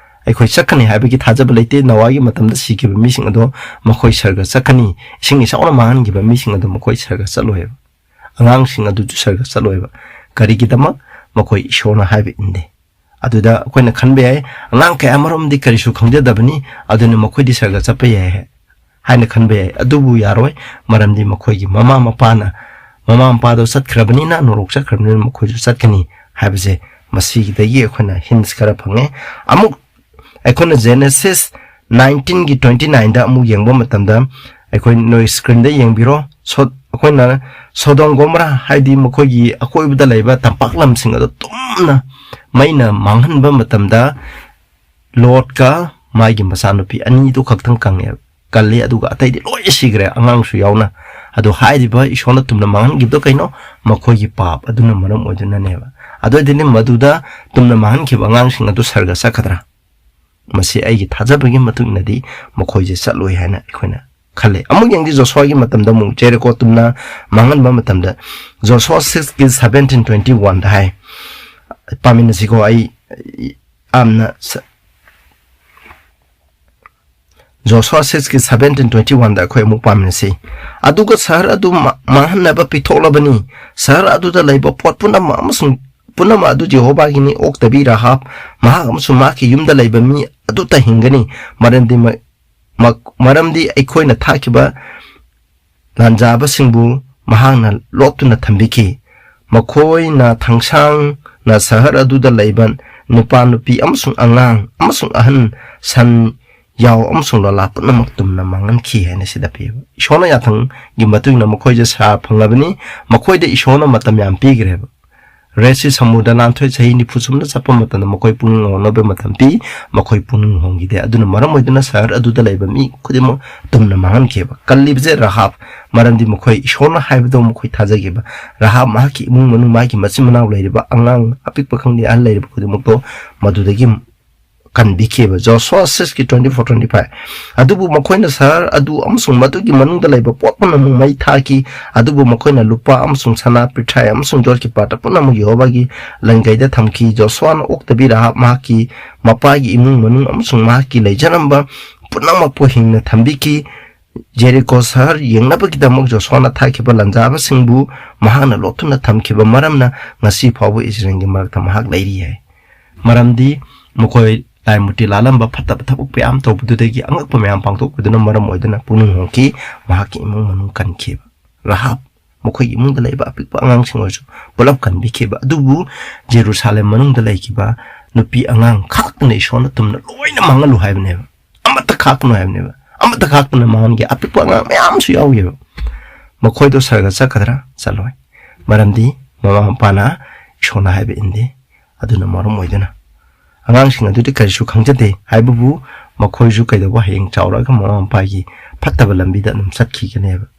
ꯑꯩꯈꯣꯏ ꯆꯠꯀꯅꯤ ꯍꯥꯏꯕꯒꯤ ꯊꯥꯖꯕ ꯂꯩꯇꯦ꯫ ꯅꯣꯋꯥꯒꯤ ꯃꯇꯝꯗ ꯁꯤꯈꯤꯕ ꯃꯤꯁꯤꯡ ꯑꯗꯣ ꯃꯈꯣꯏ ꯁꯔꯒ ꯆꯠꯀꯅꯤ, ꯏꯁꯤꯡ ꯏꯆꯥꯎꯅ ꯃꯥꯡꯍꯟꯈꯤꯕ ꯃꯤꯁꯤꯡ ꯑꯗꯣ ꯃꯈꯣꯏ ꯁꯔꯒ ꯆꯠꯂꯣꯏꯕ꯫ ꯑꯉꯥꯡꯁꯤꯡ ꯑꯗꯨꯁꯨ ꯁꯔꯒ ꯆꯠꯂꯣꯏꯕ꯫ ꯀꯔꯤꯒꯤꯗꯃꯛ? ꯃꯈꯣꯏ ꯏꯁꯣꯔꯅ ꯍꯥꯏꯕ ꯏꯟꯗꯦ꯫ ꯑꯗꯨꯗ ꯑꯩꯈꯣꯏꯅ ꯈꯟꯕ ꯌꯥꯏ, "ꯑꯉꯥꯡ ꯀꯌꯥ ꯑꯃꯔꯣꯝꯗꯤ ꯀꯔꯤꯁꯨ ꯈꯪꯖꯗꯕꯅꯤ, ꯑꯗꯨꯅ ꯃꯈꯣꯏꯗꯤ ꯁꯔꯒ ꯆꯠꯄ ꯌꯥꯏ" ꯍꯥꯏꯅ ꯈꯟꯕ ꯌꯥꯏ꯫ ꯑꯗꯨꯕꯨ ꯌꯥꯔꯣꯏ, ꯃꯔꯝꯗꯤ ꯃꯈꯣꯏꯒꯤ ꯃꯃꯥ ꯃꯄꯥꯅ, ꯃꯃꯥ ꯃꯄꯥꯗꯣ ꯆꯠꯈ꯭ꯔꯕꯅꯤꯅ, ꯅꯣꯔꯣꯛ ꯆꯠꯈ꯭ꯔꯕꯅꯤꯅ ꯃꯈꯣꯏꯁꯨ ꯆꯠꯀꯅꯤ ꯍꯥꯏꯕꯁꯦ ꯃꯁꯤꯗꯒꯤ ꯑꯩꯈꯣꯏꯅ hints ꯈꯔ ꯐꯪꯉꯦ꯫ ꯑꯃꯨꯛ ꯑꯩꯈꯣꯏꯅ Genesis nineteenꯒꯤ twenty nineꯗ ꯑꯃꯨꯛ ꯌꯦꯡꯕ ꯃꯇꯝꯗ, ꯑꯩꯈꯣꯏ ꯅꯣꯏ screenꯗ ꯌꯦꯡꯕꯤꯔꯣ꯫ ꯁꯣ-, ꯑꯩꯈꯣꯏꯅ ꯁꯣꯗꯣꯝ ꯒꯣꯃꯣꯔꯥ, ꯍꯥꯏꯗꯤ ꯃꯈꯣꯏꯒꯤ ꯑꯀꯣꯏꯕꯗ ꯂꯩꯕ ꯇꯝꯄꯥꯛ ꯂꯝꯁꯤꯡ ꯑꯗꯨ ꯇꯨꯝꯅ ꯃꯩꯅ ꯃꯥꯡꯍꯟꯕ ꯃꯇꯝꯗ, ꯂꯣꯠꯀ ꯃꯥꯒꯤ ꯃꯆꯥꯅꯨꯄꯤ ꯑꯅꯤꯗꯨ ꯈꯛꯇꯪ ꯀꯪꯉꯦ, ꯀꯜꯂꯤ, ꯑꯗꯨꯒ ꯑꯇꯩꯗꯤ ꯂꯣꯏ ꯁꯤꯈ꯭ꯔꯦ, ꯑꯉꯥꯡꯁꯨ ꯌꯥꯎꯅ꯫ ꯑꯗꯣ ꯍꯥꯏꯔꯤꯕ ꯏꯁꯣꯔꯅ ꯇꯨꯝꯅ ꯃꯥꯡꯍꯟꯈꯤꯕꯗꯣ ꯀꯩꯅꯣ? ꯃꯈꯣꯏꯒꯤ ꯄꯥꯞ ꯑꯗꯨꯅ ꯃꯔꯝ ꯑꯣꯏꯗꯨꯅꯅꯦꯕ꯫ ꯑꯗꯨ ꯑꯣꯏꯗꯤ ꯃꯗꯨꯗ ꯇꯨꯝꯅ ꯃꯥꯡꯍꯟꯈꯤꯕ ꯑꯉꯥꯡꯁꯤꯡ ꯑꯗꯨ ꯁꯔꯒ ꯆꯠꯀꯗ꯭ꯔꯥ? ꯃꯁꯤ ꯑꯩꯒꯤ ꯊꯥꯖꯕꯒꯤ ꯃꯇꯨꯡ ꯏꯟꯅꯗꯤ ꯃꯈꯣꯏꯁꯦ ꯆꯠꯂꯣꯏ ꯍꯥꯏꯅ ꯑꯩꯈꯣꯏꯅ ꯈꯜꯂꯦ꯫ ꯑꯃꯨꯛ ꯌꯦꯡꯗꯤ ꯖꯣꯁꯨꯋꯥꯒꯤ ꯃꯇꯝꯗ ꯑꯃꯨꯛ ꯖꯦꯔꯤꯀꯣ ꯇꯨꯝꯅ ꯃꯥꯡꯍꯟꯕ ꯃꯇꯝꯗ, ꯖꯣꯁꯨꯋꯥ sixꯀꯤ seventeen twenty oneꯗ ꯍꯥꯏ, ꯄꯥꯃꯤꯟꯅꯁꯤꯀꯣ, ꯑꯩ ꯌꯥꯝꯅ ꯁ-, ꯖꯣꯁꯨꯋꯥ sixꯀꯤ seventeen twenty oneꯗ ꯑꯩꯈꯣꯏ ꯑꯃꯨꯛ ꯄꯥꯃꯤꯟꯅꯁꯤ꯫ "ꯑꯗꯨꯒ ꯁꯍꯔ ꯑꯗꯨ ꯃꯥ-, ꯃꯥꯡꯍꯟꯅꯕ ꯄꯤꯊꯣꯛꯂꯕꯅꯤ꯫ ꯁꯍꯔ ꯑꯗꯨꯗ ꯂꯩꯕ ꯄꯣꯠ ꯄꯨꯝꯅꯃꯛ ꯑꯃꯁꯨꯡ ꯄꯨꯝꯅꯃꯛ ꯑꯗꯨ ꯌꯦꯍꯣꯋꯥꯒꯤꯅꯤ, ꯑꯣꯛꯇꯕꯤ ꯔꯥꯍꯥꯕ, ꯃꯍꯥꯛ ꯑꯃꯁꯨꯡ ꯃꯍꯥꯛꯀꯤ ꯌꯨꯝꯗ ꯂꯩꯕ ꯃꯤ ꯑꯗꯨꯇ ꯍꯤꯡꯒꯅꯤ, ꯃꯔꯝꯗꯤ ꯃ-, ꯃ-, ꯃꯔꯝꯗꯤ ꯑꯩꯈꯣꯏꯅ ꯊꯥꯈꯤꯕ ꯂꯥꯟꯖꯥꯕꯁꯤꯡꯕꯨ ꯃꯍꯥꯛꯅ ꯂꯣꯠꯇꯨꯅ ꯊꯝꯕꯤꯈꯤ꯫ ꯃꯈꯣꯏꯅ ꯊꯥꯡꯁꯥꯡꯅ ꯁꯍꯔ ꯑꯗꯨꯗ ꯂꯩꯕ ꯅꯨꯄꯥ, ꯅꯨꯄꯤ ꯑꯃꯁꯨꯡ ꯑꯉꯥꯡ ꯑꯃꯁꯨꯡ ꯑꯍꯟ, ꯁꯟ, ꯌꯥꯎ ꯑꯃꯁꯨꯡ ꯂꯣꯂꯥ ꯄꯨꯝꯅꯃꯛ ꯇꯨꯝꯅ ꯃꯥꯡꯍꯟꯈꯤ" ꯍꯥꯏꯅ ꯁꯤꯗ ꯄꯤꯕ꯫ ꯏꯁꯣꯔꯅ ꯌꯥꯊꯪꯒꯤ ꯃꯇꯨꯡ ꯏꯟꯅ ꯃꯈꯣꯏꯁꯦ ꯁꯥ ꯐꯪꯂꯕꯅꯤ꯫ ꯃꯈꯣꯏꯗ ꯏꯁꯣꯔꯅ ꯃꯇꯝ ꯌꯥꯝ ꯄꯤꯈ꯭ꯔꯦꯕ꯫ ꯔꯦꯗ ꯁꯤ ꯁꯃꯨꯗ꯭ꯔ ꯂꯥꯟꯊꯣꯏ ꯆꯍꯤ ꯅꯤꯐꯨ ꯆꯨꯝꯅ ꯆꯠꯄ ꯃꯇꯝꯗ ꯃꯈꯣꯏ ꯄꯨꯛꯅꯤꯡ ꯍꯣꯡꯅꯕ ꯃꯇꯝ ꯄꯤ, ꯃꯈꯣꯏ ꯄꯨꯛꯅꯤꯡ ꯍꯣꯡꯈꯤꯗꯦ꯫ ꯑꯗꯨꯅ ꯃꯔꯝ ꯑꯣꯏꯗꯨꯅ ꯁꯍꯔ ꯑꯗꯨꯗ ꯂꯩꯕ ꯃꯤ ꯈꯨꯗꯤꯡꯃꯛ ꯇꯨꯝꯅ ꯃꯥꯡꯍꯟꯈꯤꯕ꯫ ꯀꯜꯂꯤꯕꯁꯦ ꯔꯥꯍꯥꯕ, ꯃꯔꯝꯗꯤ ꯃꯈꯣꯏ ꯏꯁꯣꯔꯅ ꯍꯥꯏꯕꯗꯣ ꯃꯈꯣꯏ ꯊꯥꯖꯈꯤꯕ꯫ ꯔꯥꯍꯥꯕ ꯃꯍꯥꯛꯀꯤ ꯏꯃꯨꯡ ꯃꯅꯨꯡ, ꯃꯥꯒꯤ ꯃꯆꯤꯟ ꯃꯅꯥꯎ ꯂꯩꯔꯤꯕ, ꯑꯉꯥꯡ ꯑꯄꯤꯛꯄ ꯈꯪꯗꯦ ꯑꯍꯜ ꯂꯩꯔꯤꯕ ꯈꯨꯗꯤꯡꯃꯛꯇꯣ ꯃꯗꯨꯗꯒꯤ ꯀꯟꯕꯤꯈꯤꯕ꯫ Joshua six ꯀꯤ twenty four, twenty five꯫ ꯑꯗꯨꯕꯨ ꯃꯈꯣꯏꯅ ꯁꯍꯔ ꯑꯗꯨ ꯑꯃꯁꯨꯡ ꯃꯗꯨꯒꯤ ꯃꯅꯨꯡꯗ ꯂꯩꯕ ꯄꯣꯠ ꯄꯨꯝꯅꯃꯛ ꯃꯩ ꯊꯥꯈꯤ꯫ ꯑꯗꯨꯕꯨ ꯃꯈꯣꯏꯅ ꯂꯨꯄꯥ ꯑꯃꯁꯨꯡ ꯁꯅꯥ, ꯄꯤꯊ꯭ꯔꯥꯏ ꯑꯃꯁꯨꯡ ꯌꯣꯠꯀꯤ ꯄꯥꯇ꯭ꯔ ꯄꯨꯝꯅꯃꯛ ꯌꯦꯍꯣꯋꯥꯒꯤ ꯂꯪꯒꯩꯗ ꯊꯝꯈꯤ꯫ ꯖꯣꯁꯨꯋꯥꯅ ꯑꯣꯛꯇꯕꯤ ꯔꯥꯍꯥꯕ, ꯃꯍꯥꯛꯀꯤ ꯃꯄꯥꯒꯤ ꯏꯃꯨꯡ ꯃꯅꯨꯡ ꯑꯃꯁꯨꯡ ꯃꯍꯥꯛꯀꯤ ꯂꯩꯖꯔꯝꯕ ꯄꯨꯝꯅꯃꯛꯄꯨ ꯍꯤꯡꯅ ꯊꯝꯕꯤꯈꯤ꯫ ꯖꯦꯔꯤꯀꯣ ꯁꯍꯔ ꯌꯦꯡꯅꯕꯒꯤꯗꯃꯛ ꯖꯣꯁꯨꯋꯥꯅ ꯊꯥꯈꯤꯕ ꯂꯥꯟꯖꯥꯕꯁꯤꯡꯕꯨ ꯃꯍꯥꯛꯅ ꯂꯣꯠꯇꯨꯅ ꯊꯝꯈꯤꯕ ꯃꯔꯝꯅ ꯉꯁꯤ ꯐꯥꯎꯕ ꯏꯁꯔꯥꯌꯦꯜꯒꯤ ꯃꯔꯛꯇ ꯃꯍꯥꯛ ꯂꯩꯔꯤ ꯍꯥꯏ꯫ ꯃꯔꯝꯗꯤ ꯃꯈꯣꯏ ꯂꯥꯏ ꯃꯨꯔꯇꯤ ꯂꯥꯠꯂꯝꯕ, ꯐꯠꯇꯕ ꯊꯕꯛ ꯃꯌꯥꯝ ꯇꯧꯕꯗꯨꯗꯒꯤ ꯑꯉꯛꯄ ꯃꯌꯥꯝ ꯄꯥꯡꯊꯣꯛꯄꯗꯨꯅ ꯃꯔꯝ ꯑꯣꯏꯗꯨꯅ ꯄꯨꯛꯅꯤꯡ ꯍꯣꯡꯈꯤ꯫ ꯃꯍꯥꯛꯀꯤ ꯏꯃꯨꯡ ꯃꯅꯨꯡ ꯀꯟꯈꯤꯕ꯫ ꯔꯥꯍꯥꯕ, ꯃꯈꯣꯏꯒꯤ ꯏꯃꯨꯡꯗ ꯂꯩꯕ ꯑꯄꯤꯛꯄ ꯑꯉꯥꯡꯁꯤꯡ ꯑꯣꯏꯔꯁꯨ ꯄꯨꯂꯞ ꯀꯟꯕꯤꯈꯤꯕ꯫ ꯑꯗꯨꯕꯨ ꯖꯦꯔꯨꯁꯥꯂꯦꯝ ꯃꯅꯨꯡꯗ ꯂꯩꯈꯤꯕ ꯅꯨꯄꯤ ꯑꯉꯥꯡ ꯈꯥꯛꯇꯅ ꯏꯁꯣꯔꯅ ꯇꯨꯝꯅ ꯂꯣꯏꯅ ꯃꯥꯡꯍꯜꯂꯨ ꯍꯥꯏꯕꯅꯦꯕ꯫ ꯑꯃꯠꯇ ꯈꯥꯛꯀꯅꯨ ꯍꯥꯏꯕꯅꯦꯕ꯫ ꯑꯃꯠꯇ ꯈꯥꯛꯇꯅ ꯃꯥꯡꯍꯟꯒꯦ꯫ ꯑꯄꯤꯛꯄ ꯑꯉꯥꯡ ꯃꯌꯥꯝꯁꯨ ꯌꯥꯎꯔꯤꯑꯕ꯫ ꯃꯈꯣꯏꯗꯣ ꯁꯔꯒ ꯆꯠꯀꯗ꯭ꯔꯥ? ꯆꯠꯂꯣꯏ꯫ ꯃꯔꯝꯗꯤ ꯃꯃꯥ ꯃꯄꯥꯅ ꯏꯁꯣꯔꯅ ꯍꯥꯏꯕ ꯏꯟꯗꯦ꯫ ꯑꯗꯨꯅ ꯃꯔꯝ ꯑꯣꯏꯗꯨꯅ ꯑꯉꯥꯡꯁꯤꯡ ꯑꯗꯨꯗꯤ ꯀꯔꯤꯁꯨ ꯈꯪꯖꯗꯦ ꯍꯥꯏꯕꯕꯨ, ꯃꯈꯣꯏꯁꯨ ꯀꯩꯗꯧꯕ, ꯍꯌꯦꯡ ꯆꯥꯎꯔꯛꯑꯒ ꯃꯃꯥ ꯃꯄꯥꯒꯤ ꯐꯠꯇꯕ ꯂꯝꯕꯤꯗ ꯑꯗꯨꯝ ꯆꯠꯈꯤꯒꯅꯦꯕ꯫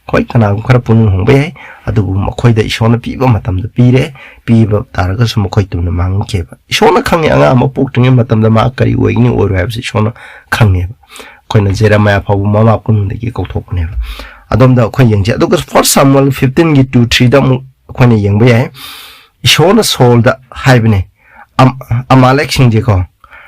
ꯍꯣꯏ, ꯀꯅꯥꯒꯨꯝꯕ ꯈꯔ ꯄꯨꯛꯅꯤꯡ ꯍꯣꯡꯕ ꯌꯥꯏ, ꯑꯗꯨꯕꯨ ꯃꯈꯣꯏꯗ ꯏꯁꯣꯔꯅ ꯄꯤꯕ ꯃꯇꯝꯗ ꯄꯤꯔꯦ꯫ ꯄꯤꯕ ꯇꯥꯔꯒꯁꯨ ꯃꯈꯣꯏ ꯇꯨꯝꯅ ꯃꯥꯡꯍꯟꯈꯤꯑꯕ꯫ ꯏꯁꯣꯔꯅ ꯈꯪꯉꯦ ꯑꯉꯥꯡ ꯑꯃ ꯄꯣꯛꯇ꯭ꯔꯤꯉꯩ ꯃꯇꯝꯗ ꯃꯥ ꯀꯔꯤ ꯑꯣꯏꯒꯅꯤ ꯑꯣꯏꯔꯣꯏ ꯍꯥꯏꯕꯁꯤ ꯏꯁꯣꯔꯅ ꯈꯪꯉꯦꯕ꯫ ꯑꯩꯈꯣꯏꯅ ꯖꯦꯔꯦꯃꯥꯌꯥ ꯐꯥꯎꯕ ꯃꯃꯥ ꯄꯨꯛꯅꯨꯡꯗꯒꯤ ꯀꯧꯊꯣꯛꯄꯅꯦꯕ꯫ ꯑꯗꯣꯝꯗ ꯑꯩꯈꯣꯏ ꯌꯦꯡꯁꯤ꯫ ꯑꯗꯨꯒ First Samuel fifteen ꯒꯤ two three ꯗ ꯑꯃꯨꯛ ꯑꯩꯈꯣꯏꯅ ꯌꯦꯡꯕ ꯌꯥꯏ꯫ ꯏꯁꯣꯔꯅ ꯁꯣꯜꯗ ꯍꯥꯏꯕꯅꯦ, "ꯑꯝ-, ꯑꯃꯥꯂꯦꯛꯁꯤꯡꯁꯦꯀꯣ,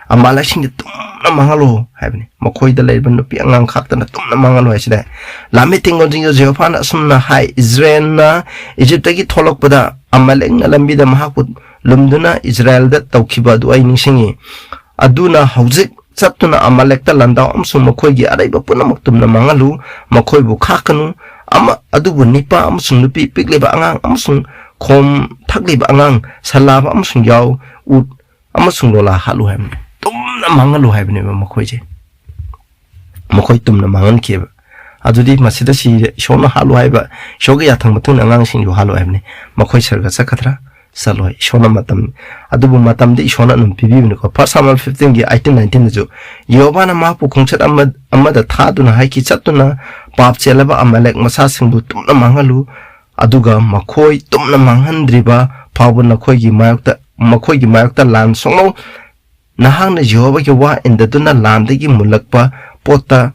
ꯑꯃꯥꯂꯦꯛꯁꯤꯡꯁꯦ ꯇꯨꯝꯅ ꯃꯥꯡꯍꯜꯂꯣ" ꯍꯥꯏꯕꯅꯤ꯫ ꯃꯈꯣꯏꯗ ꯂꯩꯔꯤꯕ ꯅꯨꯄꯤ ꯑꯉꯥꯡ ꯈꯥꯛꯇꯅ ꯇꯨꯝꯅ ꯃꯥꯡꯍꯜꯂꯣ ꯍꯥꯏꯁꯤꯗ, ꯂꯥꯃꯤ ꯇꯦꯡꯒꯣꯜꯁꯤꯡꯗ ꯖꯦꯍꯣꯐꯥꯅ ꯑꯁꯨꯝꯅ ꯍꯥꯏ, "ꯏꯁꯔꯥꯌꯦꯜꯅ ꯏꯖꯤꯞꯇꯒꯤ ꯊꯣꯛꯂꯛꯄꯗ ꯑꯃꯥꯂꯦꯛꯅ ꯂꯝꯕꯤꯗ ꯃꯍꯥꯛꯄꯨ ꯂꯨꯝꯗꯨꯅ ꯏꯁꯔꯥꯌꯦꯜꯗ ꯇꯧꯈꯤꯕ ꯑꯗꯨ ꯑꯩ ꯅꯤꯡꯁꯤꯡꯉꯤ꯫ ꯑꯗꯨꯅ ꯍꯧꯖꯤꯛ ꯆꯠꯇꯨꯅ ꯑꯃꯥꯂꯦꯛꯇ ꯂꯥꯟꯗꯥꯎ ꯑꯃꯁꯨꯡ ꯃꯈꯣꯏꯒꯤ ꯑꯔꯩꯕ ꯄꯨꯝꯅꯃꯛ ꯇꯨꯝꯅ ꯃꯥꯡꯍꯜꯂꯨ, ꯃꯈꯣꯏꯕꯨ ꯈꯥꯛꯀꯅꯨ꯫ ꯑꯃ-, ꯑꯗꯨꯕꯨ ꯅꯤꯄꯥ ꯑꯃꯁꯨꯡ ꯅꯨꯄꯤ, ꯄꯤꯛꯂꯤꯕ ꯑꯉꯥꯡ ꯑꯃꯁꯨꯡ ꯈꯣꯝ ꯊꯛꯂꯤꯕ ꯑꯉꯥꯡ, ꯁꯟ ꯂꯥꯕ ꯑꯃꯁꯨꯡ ꯌꯥꯎ, ꯎꯠ ꯑꯃꯁꯨꯡ ꯂꯣꯂꯥ ꯍꯥꯠꯂꯨ" ꯍꯥꯏꯕꯅꯤ꯫ ꯇꯨꯝꯅ ꯃꯥꯡꯍꯜꯂꯨ ꯍꯥꯏꯕꯅꯦꯕ ꯃꯈꯣꯏꯁꯦ꯫ ꯃꯈꯣꯏ ꯇꯨꯝꯅ ꯃꯥꯡꯍꯟꯈꯤꯑꯕ꯫ ꯑꯗꯨꯗꯤ ꯃꯁꯤꯗ ꯁꯤꯔꯦ, ꯏꯁꯣꯔꯅ ꯍꯥꯠꯂꯨ ꯍꯥꯏꯕ, ꯏꯁꯣꯔꯒꯤ ꯌꯥꯊꯪ ꯃꯇꯨꯡ ꯏꯟꯅ ꯑꯉꯥꯡꯁꯤꯡꯁꯨ ꯍꯥꯠꯂꯨ ꯍꯥꯏꯕꯅꯤ꯫ ꯃꯈꯣꯏ ꯁꯔꯒ ꯆꯠꯀꯗ꯭ꯔꯥ? ꯆꯠꯂꯣꯏ꯫ ꯏꯁꯣꯔꯅ ꯃꯇꯝ, ꯑꯗꯨꯕꯨ ꯃꯇꯝꯗꯤ ꯏꯁꯣꯔꯅ ꯑꯗꯨꯝ ꯄꯤꯕꯤꯕꯅꯤꯀꯣ꯫ First Samuel fifteen ꯒꯤ eighteen, nineteen ꯗꯁꯨ ꯌꯦꯍꯣꯋꯥꯅ ꯃꯍꯥꯛꯄꯨ ꯈꯣꯡꯆꯠ ꯑꯃ, ꯑꯃꯗ ꯊꯥꯗꯨꯅ ꯍꯥꯏꯈꯤ, "ꯆꯠꯇꯨꯅ ꯄꯥꯞ ꯆꯦꯜꯂꯕ ꯑꯃꯥꯂꯦꯛ ꯃꯆꯥꯁꯤꯡꯕꯨ ꯇꯨꯝꯅ ꯃꯥꯡꯍꯜꯂꯨ, ꯑꯗꯨꯒ ꯃꯈꯣꯏ ꯇꯨꯝꯅ ꯃꯥꯡꯍꯟꯗ꯭ꯔꯤꯕ ꯐꯥꯎꯕ ꯅꯈꯣꯏꯒꯤ ꯃꯥꯌꯣꯛꯇ, ꯃꯈꯣꯏꯒꯤ ꯃꯥꯌꯣꯛꯇ ꯂꯥꯟ ꯁꯣꯛꯅꯧ, "ꯅꯍꯥꯛꯅ ꯖꯦꯍꯣꯚꯥꯒꯤ ꯋꯥ ꯏꯟꯗꯗꯨꯅ ꯂꯥꯟꯗꯒꯤ ꯃꯨꯜꯂꯛꯄ ꯄꯣꯠꯇ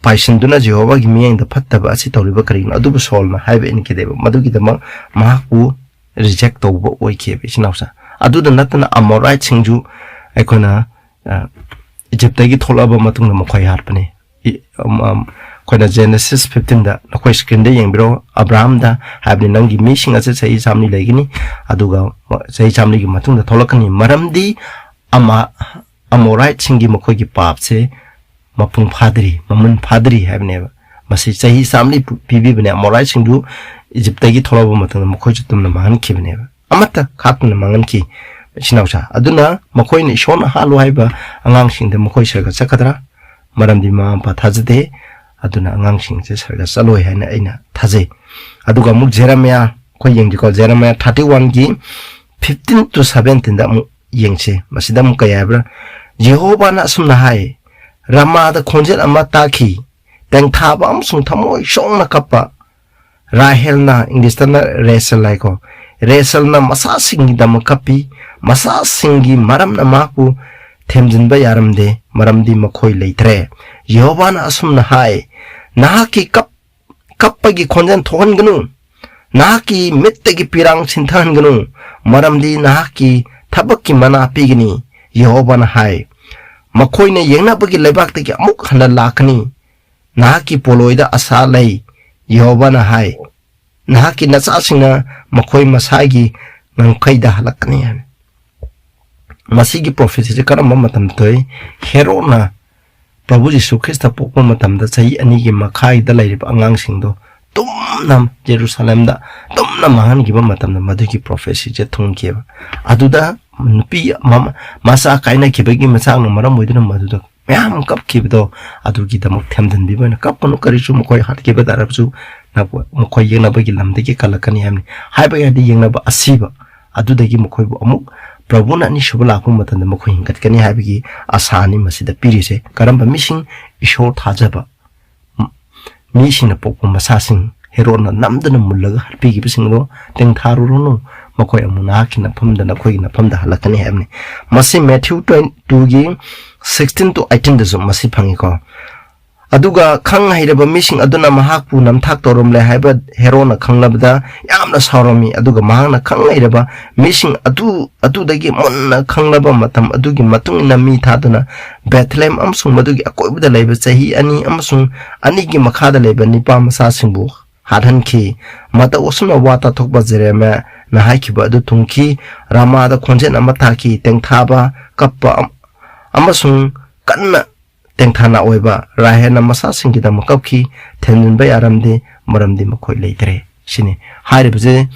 ꯄꯥꯏꯁꯤꯟꯗꯨꯅ ꯖꯦꯍꯣꯚꯥꯒꯤ ꯃꯤꯠꯌꯦꯡꯗ ꯐꯠꯇꯕ ꯑꯁꯤ ꯇꯧꯔꯤꯕ ꯀꯔꯤꯒꯤꯅꯣ?" ꯑꯗꯨꯕꯨ ꯁꯣꯜꯅ ꯍꯥꯏꯕ ꯏꯟꯈꯤꯗꯦꯕ꯫ ꯃꯗꯨꯒꯤꯗꯃꯛ ꯃꯍꯥꯛꯄꯨ ꯔꯤꯖꯦꯛ ꯇꯧꯕ ꯑꯣꯏꯈꯤꯑꯕ, ꯏꯆꯤꯟ ꯏꯅꯥꯎꯁꯥ꯫ ꯑꯗꯨꯗ ꯅꯠꯇꯅ ꯑꯃꯣꯔꯥꯏꯠꯁꯤꯡꯁꯨ ꯑꯩꯈꯣꯏꯅ, ꯑ, ꯏꯖꯤꯞꯇꯒꯤ ꯊꯣꯛꯂꯛꯑꯕ ꯃꯇꯨꯡꯗ ꯃꯈꯣꯏ ꯍꯥꯠꯄꯅꯤ꯫ ꯏ-, ꯑꯝ, ꯑꯝ, ꯑꯩꯈꯣꯏꯅ Genesis fifteenꯗ, ꯅꯈꯣꯏ screenꯗ ꯌꯦꯡꯕꯤꯔꯣ, ꯑꯕ꯭ꯔꯥꯍꯥꯝꯗ ꯍꯥꯏꯕꯅꯤ, "ꯅꯪꯒꯤ ꯃꯤꯁꯤꯡ ꯑꯁꯦ ꯆꯍꯤ ꯆꯥꯝꯃꯔꯤ ꯂꯩꯒꯅꯤ, ꯑꯗꯨꯒ ꯆꯍꯤ ꯆꯥꯝꯃꯔꯤꯒꯤ ꯃꯇꯨꯡꯗ ꯊꯣꯛꯂꯛꯀꯅꯤ, ꯃꯔꯝꯗꯤ ꯑꯃ-, ꯑꯃꯣꯔꯥꯏꯠꯁꯤꯡꯒꯤ ꯃꯈꯣꯏꯒꯤ ꯄꯥꯞꯁꯦ ꯃꯄꯨꯡ ꯐꯥꯗ꯭ꯔꯤ, ꯃꯃꯨꯟ ꯐꯥꯗ꯭ꯔꯤ" ꯍꯥꯏꯕꯅꯦꯕ꯫ ꯃꯁꯤ ꯆꯍꯤ ꯆꯥꯝꯃꯔꯤ ꯄꯨ-, ꯄꯤꯕꯤꯕꯅꯦ꯫ ꯑꯃꯣꯔꯥꯏꯠꯁꯤꯡꯗꯨ ꯏꯖꯤꯞꯇꯒꯤ ꯊꯣꯛꯂꯛꯄ ꯃꯇꯝꯗ ꯃꯈꯣꯏꯁꯨ ꯇꯨꯝꯅ ꯃꯥꯡꯍꯟꯈꯤꯕꯅꯦꯕ, ꯑꯃꯠꯇ ꯈꯥꯛꯇꯅ ꯃꯥꯡꯍꯟꯈꯤ, ꯏꯆꯤꯟ ꯏꯅꯥꯎꯁꯥ꯫ ꯑꯗꯨꯅ ꯃꯈꯣꯏꯅ ꯏꯁꯣꯔꯅ ꯍꯥꯠꯂꯨ ꯍꯥꯏꯕ ꯑꯉꯥꯡꯁꯤꯡꯗ ꯃꯈꯣꯏ ꯁꯔꯒ ꯆꯠꯀꯗ꯭ꯔꯥ? ꯃꯔꯝꯗꯤ ꯃꯃꯥ ꯃꯄꯥ ꯊꯥꯖꯗꯦ꯫ ꯑꯗꯨꯅ ꯑꯉꯥꯡꯁꯤꯡꯁꯦ ꯁꯔꯒ ꯆꯠꯂꯣꯏ ꯍꯥꯏꯅ ꯑꯩꯅ ꯊꯥꯖꯩ꯫ ꯑꯗꯨꯒ ꯑꯃꯨꯛ ꯖꯦꯔꯦꯃꯤꯌꯥ, ꯑꯩꯈꯣꯏ ꯌꯦꯡꯁꯤꯀꯣ, ꯖꯦꯔꯦꯃꯤꯌꯥ thirty oneꯒꯤ fifteen to seventeenꯗ ꯑꯃꯨꯛ ꯌꯦꯡꯁꯦ꯫ ꯃꯁꯤꯗ ꯑꯃꯨꯛ ꯀꯩ ꯍꯥꯏꯕ꯭ꯔꯥ? "ꯌꯦꯍꯣꯕꯥꯅ ꯑꯁꯨꯝꯅ ꯍꯥꯏ, ꯔꯃꯥꯗ ꯈꯣꯟꯖꯦꯜ ꯑꯃ ꯇꯥꯈꯤ, ꯇꯦꯡꯊꯥꯕ ꯑꯃꯁꯨꯡ ꯊꯃꯣꯏ ꯁꯣꯛꯅ ꯀꯞꯄ꯫ ꯔꯥꯍꯦꯜꯅ", ꯏꯪꯂꯤꯁꯇꯅ ꯔꯦꯁꯦꯜ ꯍꯥꯏꯀꯣ, "ꯔꯦꯁꯦꯜꯅ ꯃꯆꯥꯁꯤꯡꯒꯤꯗꯃꯛ ꯀꯞꯄꯤ, ꯃꯆꯥꯁꯤꯡꯒꯤ ꯃꯔꯝꯅ ꯃꯍꯥꯛꯄꯨ ꯊꯦꯝꯖꯤꯟꯕ ꯌꯥꯔꯝꯗꯦ, ꯃꯔꯝꯗꯤ ꯃꯈꯣꯏ ꯂꯩꯇ꯭ꯔꯦ꯫ ꯌꯦꯍꯣꯕꯥꯅ ꯑꯁꯨꯝꯅ ꯍꯥꯏ, ꯅꯍꯥꯛꯀꯤ ꯀꯞ-, ꯀꯞꯄꯒꯤ ꯈꯣꯟꯖꯦꯜ ꯊꯣꯛꯍꯟꯒꯅꯨ, ꯅꯍꯥꯛꯀꯤ ꯃꯤꯠꯇꯒꯤ ꯄꯤꯔꯥꯡ ꯁꯤꯟꯊꯍꯟꯒꯅꯨ, ꯃꯔꯝꯗꯤ ꯅꯍꯥꯛꯀꯤ ꯊꯕꯛꯀꯤ ꯃꯅꯥ ꯄꯤꯒꯅꯤ, ꯌꯦꯍꯣꯕꯥꯅ ꯍꯥꯏ꯫ ꯃꯈꯣꯏꯅ ꯌꯦꯡꯅꯕꯒꯤ ꯂꯩꯕꯥꯛꯇꯒꯤ ꯑꯃꯨꯛ ꯍꯟꯅ ꯂꯥꯛꯀꯅꯤ꯫ ꯅꯍꯥꯛꯀꯤ ꯄꯣꯂꯣꯏꯗ ꯑꯁꯥ ꯂꯩ, ꯌꯦꯍꯣꯕꯥꯅ ꯍꯥꯏ꯫ ꯅꯍꯥꯛꯀꯤ ꯅꯆꯥꯁꯤꯡꯅ ꯃꯈꯣꯏ ꯃꯁꯥꯒꯤ ꯉꯝꯈꯩꯗ ꯍꯜꯂꯛꯀꯅꯤ" ꯍꯥꯏꯅ꯫ ꯃꯁꯤꯒꯤ ꯄ꯭ꯔꯣꯐꯦꯁꯤꯁꯦ ꯀꯔꯝꯕ ꯃꯇꯝꯗ ꯊꯣꯛꯏ? ꯍꯦꯔꯣꯗꯅ ꯄ꯭ꯔꯚꯨ ꯖꯤꯁꯨ ꯈ꯭ꯔꯤꯁꯇ ꯄꯣꯛꯄ ꯃꯇꯝꯗ ꯆꯍꯤ ꯑꯅꯤꯒꯤ ꯃꯈꯥꯏꯗ ꯂꯩꯔꯤꯕ ꯑꯉꯥꯡꯁꯤꯡꯗꯣ ꯇꯨꯝꯅ ꯖꯦꯔꯨꯁꯥꯂꯦꯝꯗ ꯇꯨꯝꯅ ꯃꯥꯡꯍꯟꯈꯤꯕ ꯃꯇꯝꯗ ꯃꯗꯨꯒꯤ ꯄ꯭ꯔꯣꯐꯦꯁꯤꯁꯦ ꯊꯨꯡꯈꯤꯑꯕ꯫ ꯑꯗꯨꯗ ꯅꯨꯄꯤ ꯃꯃ-, ꯃꯆꯥ ꯀꯥꯏꯅꯈꯤꯕꯒꯤ ꯃꯆꯥꯛꯅ ꯃꯔꯝ ꯑꯣꯏꯗꯨꯅ ꯃꯗꯨꯗ ꯃꯌꯥꯝ ꯀꯞꯈꯤꯕꯗꯣ, ꯑꯗꯨꯒꯤꯗꯃꯛ ꯊꯦꯝꯖꯤꯟꯕꯤꯕ ꯑꯣꯏꯅ, "ꯀꯞꯀꯅꯨ, ꯀꯔꯤꯁꯨ ꯃꯈꯣꯏ ꯍꯥꯠꯈꯤꯕ ꯇꯥꯔꯕꯁꯨ ꯅꯈꯣ-, ꯃꯈꯣꯏ ꯌꯦꯛꯅꯕꯒꯤ ꯂꯝꯗꯒꯤ ꯀꯜꯂꯛꯀꯅꯤ" ꯍꯥꯏꯕꯅꯤ꯫ ꯍꯥꯏꯕ ꯌꯥꯗꯦ, ꯌꯦꯛꯅꯕ ꯑꯁꯤꯕ ꯑꯗꯨꯗꯒꯤ ꯃꯈꯣꯏꯕꯨ ꯑꯃꯨꯛ ꯄ꯭ꯔꯚꯨꯅ ꯑꯅꯤꯁꯨꯕ ꯂꯥꯛꯄ ꯃꯇꯝꯗ ꯃꯈꯣꯏ ꯍꯤꯡꯒꯠꯀꯅꯤ ꯍꯥꯏꯕꯒꯤ ꯑꯁꯥꯅꯤ ꯃꯁꯤꯗ ꯄꯤꯔꯤꯁꯦ꯫ ꯀꯔꯝꯕ ꯃꯤꯁꯤꯡ? ꯏꯁꯣꯔ ꯊꯥꯖꯕ ꯃꯤꯁꯤꯡꯅ ꯄꯣꯛꯄ ꯃꯆꯥꯁꯤꯡ, ꯍꯦꯔꯣꯗꯅ ꯅꯝꯗꯨꯅ ꯃꯨꯜꯂꯒ ꯍꯥꯠꯄꯤꯈꯤꯕꯁꯤꯡꯗꯣ ꯇꯦꯡꯊꯥꯔꯨꯔꯅꯨ꯫ ꯃꯈꯣꯏ ꯑꯃꯨꯛ ꯅꯍꯥꯛꯀꯤ ꯅꯐꯝꯗ, ꯅꯈꯣꯏꯒꯤ ꯅꯐꯝꯗ ꯍꯜꯂꯛꯀꯅꯤ ꯍꯥꯏꯕꯅꯤ꯫ ꯃꯁꯤ Matthew twenty-two ꯒꯤ sixteen to eighteen ꯗꯁꯨ ꯃꯁꯤ ꯐꯪꯉꯤꯀꯣ꯫ ꯑꯗꯨꯒ ꯈꯪ ꯍꯩꯔꯕ ꯃꯤꯁꯤꯡ ꯑꯗꯨꯅ ꯃꯍꯥꯛꯄꯨ ꯅꯝꯊꯥꯛ ꯇꯧꯔꯝꯂꯦ ꯍꯥꯏꯕ ꯍꯦꯔꯣꯅ ꯈꯪꯂꯕꯗ ꯌꯥꯝꯅ ꯁꯥꯎꯔꯝꯃꯤ꯫ ꯑꯗꯨꯒ ꯃꯍꯥꯛꯅ ꯈꯪ ꯍꯩꯔꯕ ꯃꯤꯁꯤꯡ ꯑꯗꯨ, ꯑꯗꯨꯗꯒꯤ ꯃꯨꯟꯅ ꯈꯪꯂꯕ ꯃꯇꯝ ꯑꯗꯨꯒꯤ ꯃꯇꯨꯡ ꯏꯟꯅ ꯃꯤ ꯊꯥꯗꯨꯅ ꯕꯦꯊꯂꯦꯍꯦꯝ ꯑꯃꯁꯨꯡ ꯃꯗꯨꯒꯤ ꯑꯀꯣꯏꯕꯗ ꯂꯩꯕ ꯆꯍꯤ ꯑꯅꯤ ꯑꯃꯁꯨꯡ ꯑꯅꯤꯒꯤ ꯃꯈꯥꯗ ꯂꯩꯕ ꯅꯤꯄꯥ ꯃꯆꯥꯁꯤꯡꯕꯨ ꯍꯥꯠꯍꯟꯈꯤ꯫ ꯃꯇꯧ ꯑꯁꯨꯝꯅ ꯋꯥ ꯇꯥꯊꯣꯛꯄ ꯖꯦꯔꯦꯃꯤꯌꯥꯅ ꯍꯥꯏꯈꯤꯕ ꯑꯗꯨ ꯊꯨꯡꯈꯤ꯫ ꯔꯥꯃꯥꯗ ꯈꯣꯟꯖꯦꯜ ꯑꯃ ꯇꯥꯈꯤ, ꯇꯦꯡꯊꯥꯕ, ꯀꯞꯄ ꯑꯃ-, ꯑꯃꯁꯨꯡ ꯀꯟꯅ ꯇꯦꯡꯊꯥꯅ ꯑꯣꯏꯕ꯫ ꯔꯥꯍꯦꯜꯅ ꯃꯆꯥꯁꯤꯡꯒꯤꯗꯃꯛ ꯀꯞꯈꯤ, ꯊꯦꯝꯖꯤꯟꯕ ꯌꯥꯔꯝꯗꯦ, ꯃꯔꯝꯗꯤ ꯃꯈꯣꯏ ꯂꯩꯇ꯭ꯔꯦ꯫ ꯁꯤꯅꯤ ꯍꯥꯏꯔꯤꯕꯁꯦ꯫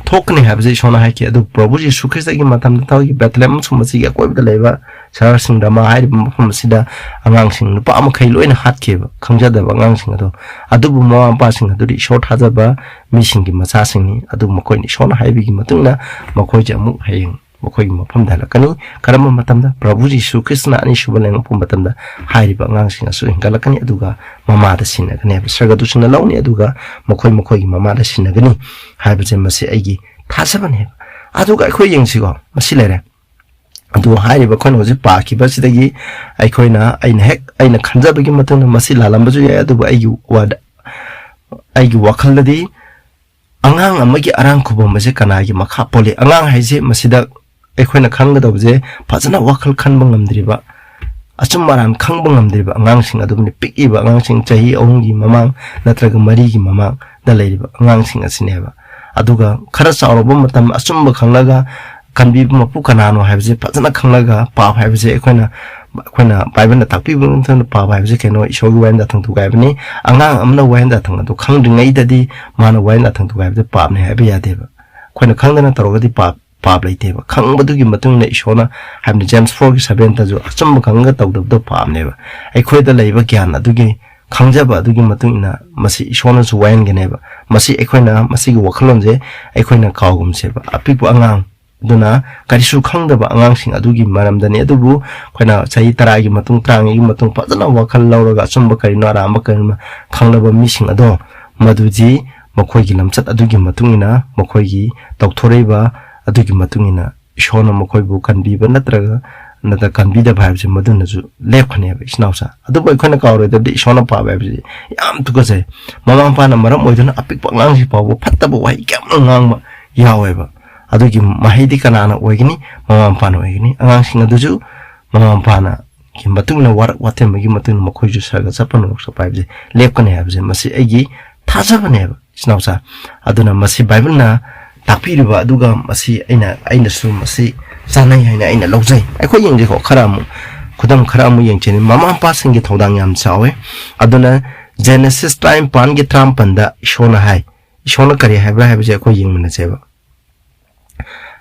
ꯊꯣꯛꯀꯅꯤ ꯍꯥꯏꯕꯁꯦ ꯏꯁꯣꯔꯅ ꯍꯥꯏꯈꯤ꯫ ꯑꯗꯨ ꯄ꯭ꯔꯚꯨ ꯖꯤꯁꯨ ꯈ꯭ꯔꯤꯁꯇꯒꯤ ꯃꯇꯝꯗ ꯊꯥꯎꯒꯤ ꯕꯦꯊꯂꯦꯍꯦꯝ ꯑꯃꯁꯨꯡ ꯃꯁꯤꯒꯤ ꯑꯀꯣꯏꯕꯗ ꯂꯩꯕ ꯁꯍꯔꯁꯤꯡ, ꯔꯥꯃꯥ ꯍꯥꯏꯔꯤꯕ ꯃꯐꯝ ꯑꯁꯤꯗ ꯑꯉꯥꯡꯁꯤꯡ ꯅꯨꯄꯥ ꯃꯈꯩ ꯂꯣꯏꯅ ꯍꯥꯠꯈꯤꯕ, ꯈꯪꯖꯗꯕ ꯑꯉꯥꯡꯁꯤꯡ ꯑꯗꯣ꯫ ꯑꯗꯨꯕꯨ ꯃꯃꯥ ꯃꯄꯥꯁꯤꯡ ꯑꯗꯨꯗꯤ ꯏꯁꯣꯔ ꯊꯥꯖꯕ ꯃꯤꯁꯤꯡꯒꯤ ꯃꯆꯥꯁꯤꯡꯅꯤ꯫ ꯑꯗꯨꯕꯨ ꯃꯈꯣꯏꯅ ꯏꯁꯣꯔꯅ ꯍꯥꯏꯕꯒꯤ ꯃꯇꯨꯡ ꯏꯟꯅ ꯃꯈꯣꯏꯁꯦ ꯑꯃꯨꯛ ꯍꯌꯦꯡ ꯃꯈꯣꯏꯒꯤ ꯃꯐꯝꯗ ꯍꯜꯂꯛꯀꯅꯤ꯫ ꯀꯔꯝꯕ ꯃꯇꯝꯗ? ꯄ꯭ꯔꯚꯨ ꯖꯤꯁꯨ ꯈ꯭ꯔꯤꯁꯇꯅ ꯑꯅꯤꯁꯨꯕ ꯂꯥꯏꯑꯣꯡꯂꯛꯄ ꯃꯇꯝꯗ ꯍꯥꯏꯔꯤꯕ ꯑꯉꯥꯡꯁꯤꯡ ꯑꯁꯨ ꯍꯦꯟꯒꯠꯂꯛꯀꯅꯤ, ꯑꯗꯨꯒ ꯃꯃꯥꯗ ꯁꯤꯟꯅꯒꯅꯤ ꯍꯥꯏꯕ ꯁꯔꯒꯗꯨꯁꯤꯅ ꯂꯧꯅꯤ, ꯑꯗꯨꯒ ꯃꯈꯣꯏ ꯃꯈꯣꯏꯒꯤ ꯃꯃꯥꯗ ꯁꯤꯟꯅꯒꯅꯤ ꯍꯥꯏꯕꯁꯦ ꯃꯁꯤ ꯑꯩꯒꯤ ꯊꯥꯖꯕꯅꯦꯕ꯫ ꯑꯗꯨꯒ ꯑꯩꯈꯣꯏ ꯌꯦꯡꯁꯤꯀꯣ, ꯃꯁꯤ ꯂꯩꯔꯦ꯫ ꯑꯗꯨ ꯍꯥꯏꯔꯤꯕ ꯑꯩꯈꯣꯏꯅ ꯍꯧꯖꯤꯛ ꯄꯥꯈꯤꯕꯁꯤꯗꯒꯤ ꯑꯩꯈꯣꯏꯅ, ꯑꯩꯅ ꯍꯦꯛ, ꯑꯩꯅ ꯈꯟꯖꯕꯒꯤ ꯃꯇꯨꯡꯗ ꯃꯁꯤ ꯂꯥꯜꯂꯝꯕꯁꯨ ꯌꯥꯏ, ꯑꯗꯨꯕꯨ ꯑꯩꯒꯤ ꯋꯥꯗ, ꯑꯩꯒꯤ ꯋꯥꯈꯜꯗꯗꯤ ꯑꯉꯥꯡ ꯑꯃꯒꯤ ꯑꯔꯥꯡ ꯈꯨꯕꯝ ꯑꯁꯦ ꯀꯅꯥꯒꯤ ꯃꯈꯥ ꯄꯣꯜꯂꯤ? ꯑꯉꯥꯡ ꯍꯥꯏꯁꯦ ꯃꯁꯤꯗ ꯑꯩꯈꯣꯏꯅ ꯈꯪꯒꯗꯧꯕꯁꯦ ꯐꯖꯅ ꯋꯥꯈꯜ ꯈꯟꯕ ꯉꯝꯗ꯭ꯔꯤꯕ, ꯑꯆꯨꯝ ꯑꯔꯥꯟ ꯈꯪꯕ ꯉꯝꯗ꯭ꯔꯤꯕ ꯑꯉꯥꯡꯁꯤꯡ ꯑꯗꯨꯕꯨꯅꯤ꯫ ꯄꯤꯛꯏꯕ ꯑꯉꯥꯡꯁꯤꯡ ꯆꯍꯤ ꯑꯍꯨꯝꯒꯤ ꯃꯃꯥꯡ ꯅꯠꯇ꯭ꯔꯒ ꯃꯔꯤꯒꯤ ꯃꯃꯥꯡꯗ ꯂꯩꯔꯤꯕ ꯑꯉꯥꯡꯁꯤꯡ ꯑꯁꯤꯅꯦꯕ꯫ ꯑꯗꯨꯒ ꯈꯔ ꯆꯥꯎꯔꯕ ꯃꯇꯝ ꯑꯆꯨꯝꯕ ꯈꯪꯂꯒ ꯀꯟꯕꯤꯕ ꯃꯄꯨ ꯀꯅꯥꯅꯣ ꯍꯥꯏꯕꯁꯦ ꯐꯖꯅ ꯈꯪꯂꯒ, ꯄꯥꯞ ꯍꯥꯏꯕꯁꯦ ꯑꯩꯈꯣꯏꯅ, ꯑꯩꯈꯣꯏꯅ ꯕꯥꯏꯕꯜꯅ ꯇꯥꯛꯄꯤꯕ ꯃꯇꯝꯗ ꯄꯥꯞ ꯍꯥꯏꯕꯁꯦ ꯀꯩꯅꯣ? ꯏꯁꯣꯔꯒꯤ ꯋꯥꯍꯟꯖꯥꯊꯪ ꯊꯨꯒꯥꯏꯕꯅꯤ꯫ ꯑꯉꯥꯡ ꯑꯃꯅ ꯋꯥꯍꯟꯖꯥꯊꯪ ꯑꯗꯨ ꯈꯪꯗ꯭ꯔꯤꯉꯩꯗꯗꯤ ꯃꯥꯅ ꯋꯥꯍꯟꯖꯥꯊꯪ ꯊꯨꯒꯥꯏꯕꯁꯦ ꯄꯥꯞꯅꯤ ꯍꯥꯏꯕ ꯌꯥꯗꯦꯕ꯫ ꯑꯩꯈꯣꯏꯅ ꯈꯪꯗꯅ ꯇꯧꯔꯒꯗꯤ ꯄꯥꯞ, ꯄꯥꯞ ꯂꯩꯇꯦꯕ꯫ ꯈꯪꯕꯗꯨꯒꯤ ꯃꯇꯨꯡ ꯏꯟꯅ ꯏꯁꯣꯔꯅ, ꯍꯥꯏꯕꯗꯤ James four ꯒꯤ seven ꯇꯁꯨ, ꯑꯆꯨꯝꯕ ꯈꯪꯉꯒ ꯇꯧꯗꯕꯗꯣ ꯄꯥꯞꯅꯦꯕ꯫ ꯑꯩꯈꯣꯏꯗ ꯂꯩꯕ ꯒ꯭ꯌꯥꯟ ꯑꯗꯨꯒꯤ, ꯈꯪꯖꯕ ꯑꯗꯨꯒꯤ ꯃꯇꯨꯡ ꯏꯟꯅ ꯃꯁꯤ ꯏꯁꯣꯔꯅꯁꯨ ꯋꯥꯍꯟꯒꯅꯦꯕ꯫ ꯃꯁꯤ ꯑꯩꯈꯣꯏꯅ, ꯃꯁꯤꯒꯤ ꯋꯥꯈꯜꯂꯣꯟꯁꯦ ꯑꯩꯈꯣꯏꯅ ꯀꯥꯎꯒꯨꯝꯁꯦꯕ꯫ ꯑꯄꯤꯛꯄ ꯑꯉꯥꯡ ꯑꯗꯨꯅ ꯀꯔꯤꯁꯨ ꯈꯪꯗꯕ ꯑꯉꯥꯡꯁꯤꯡ ꯑꯗꯨꯒꯤ ꯃꯔꯝꯗꯅꯤ꯫ ꯑꯗꯨꯕꯨ ꯑꯩꯈꯣꯏꯅ ꯆꯍꯤ ꯇꯔꯥꯒꯤ ꯃꯇꯨꯡ, ꯇꯔꯥꯃꯉꯥꯒꯤ ꯃꯇꯨꯡ ꯐꯖꯅ ꯋꯥꯈꯜ ꯂꯧꯔꯒ ꯑꯆꯨꯝꯕ ꯀꯔꯤꯅꯣ, ꯑꯔꯥꯟꯕ ꯀꯔꯤꯅꯣ ꯈꯪꯂꯕ ꯃꯤꯁꯤꯡ ꯑꯗꯣ, ꯃꯗꯨꯗꯤ ꯃꯈꯣꯏꯒꯤ ꯂꯝꯆꯠ ꯑꯗꯨꯒꯤ ꯃꯇꯨꯡ ꯏꯟꯅ, ꯃꯈꯣꯏꯒꯤ ꯇꯧꯊꯣꯔꯛꯏꯕ ꯑꯗꯨꯒꯤ ꯃꯇꯨꯡ ꯏꯟꯅ ꯏꯁꯣꯔꯅ ꯃꯈꯣꯏꯕꯨ ꯀꯟꯕꯤꯕ ꯅꯠꯇ꯭ꯔꯒ, ꯅꯠꯇ꯭ꯔꯒ ꯀꯟꯕꯤꯗꯕ ꯍꯥꯏꯕꯁꯦ ꯃꯗꯨꯅꯁꯨ ꯂꯦꯞꯀꯅꯦꯕ, ꯏꯆꯤꯟ ꯏꯅꯥꯎꯁꯥ꯫ ꯑꯗꯨꯕꯨ ꯑꯩꯈꯣꯏꯅ ꯀꯥꯎꯔꯣꯏꯗꯕꯗꯤ ꯏꯁꯣꯔꯅ ꯄꯥꯝꯕ ꯍꯥꯏꯕꯁꯤ ꯌꯥꯝ ꯇꯨꯀꯠꯆꯩ꯫ ꯃꯃꯥ ꯃꯄꯥꯅ ꯃꯔꯝ ꯑꯣꯏꯗꯨꯅ ꯑꯄꯤꯛꯄ ꯑꯉꯥꯡꯁꯤ ꯐꯥꯎꯕ ꯐꯠꯇꯕ ꯋꯥꯍꯩ ꯀꯌꯥꯝ ꯉꯥꯡꯕ ꯌꯥꯎꯋꯦꯕ꯫ ꯑꯗꯨꯒꯤ ꯃꯍꯩꯗꯤ ꯀꯅꯥꯅ ꯑꯣꯏꯒꯅꯤ? ꯃꯃꯥ ꯃꯄꯥꯅ ꯑꯣꯏꯒꯅꯤ꯫ ꯑꯉꯥꯡꯁꯤꯡ ꯑꯗꯨꯁꯨ ꯃꯃꯥ ꯃꯄꯥꯅ ꯒꯤ ꯃꯇꯨꯡ ꯏꯟꯅ ꯋꯥꯔꯛ ꯋꯥꯇꯦꯝꯕꯒꯤ ꯃꯇꯨꯡ ꯏꯟꯅ ꯃꯈꯣꯏꯁꯨ ꯁꯔꯒ ꯆꯠꯄ ꯅꯣꯔꯣꯛ ꯆꯠꯄ ꯍꯥꯏꯕꯁꯦ ꯂꯦꯞꯀꯅꯤ ꯍꯥꯏꯕꯁꯦ ꯃꯁꯤ ꯑꯩꯒꯤ ꯊꯥꯖꯕꯅꯦꯕ, ꯏꯆꯤꯟ ꯏꯅꯥꯎꯁꯥ꯫ ꯑꯗꯨꯅ ꯃꯁꯤ ꯕꯥꯏꯕꯜꯅ ꯇꯥꯛꯄꯤꯔꯤꯕ ꯑꯗꯨꯒ ꯃꯁꯤ ꯑꯩꯅ, ꯑꯩꯅꯁꯨ ꯃꯁꯤ ꯆꯥꯅꯩ ꯍꯥꯏꯅ ꯑꯩꯅ ꯂꯧꯖꯩ꯫ ꯑꯩꯈꯣꯏ ꯌꯦꯡꯖꯩꯀꯣ, ꯈꯔ ꯑꯃꯨꯛ, ꯈꯨꯗꯝ ꯈꯔ ꯑꯃꯨꯛ ꯌꯦꯡꯖꯩ꯫ ꯃꯃꯥ ꯃꯄꯥꯁꯤꯡꯒꯤ ꯊꯧꯗꯥꯡ ꯌꯥꯝ ꯆꯥꯎꯋꯦ꯫ ꯑꯗꯨꯅ ꯖꯦꯅꯦꯁꯤꯁ ꯇꯔꯥꯅꯤꯄꯥꯟꯒꯤ ꯇꯔꯥꯃꯥꯄꯟꯗ ꯏꯁꯣꯔꯅ ꯍꯥꯏ, ꯏꯁꯣꯔꯅ ꯀꯔꯤ ꯍꯥꯏꯕ꯭ꯔꯥ ꯍꯥꯏꯕꯁꯦ ꯑꯩꯈꯣꯏ ꯌꯦꯡꯃꯤꯟꯅꯁꯦꯕ꯫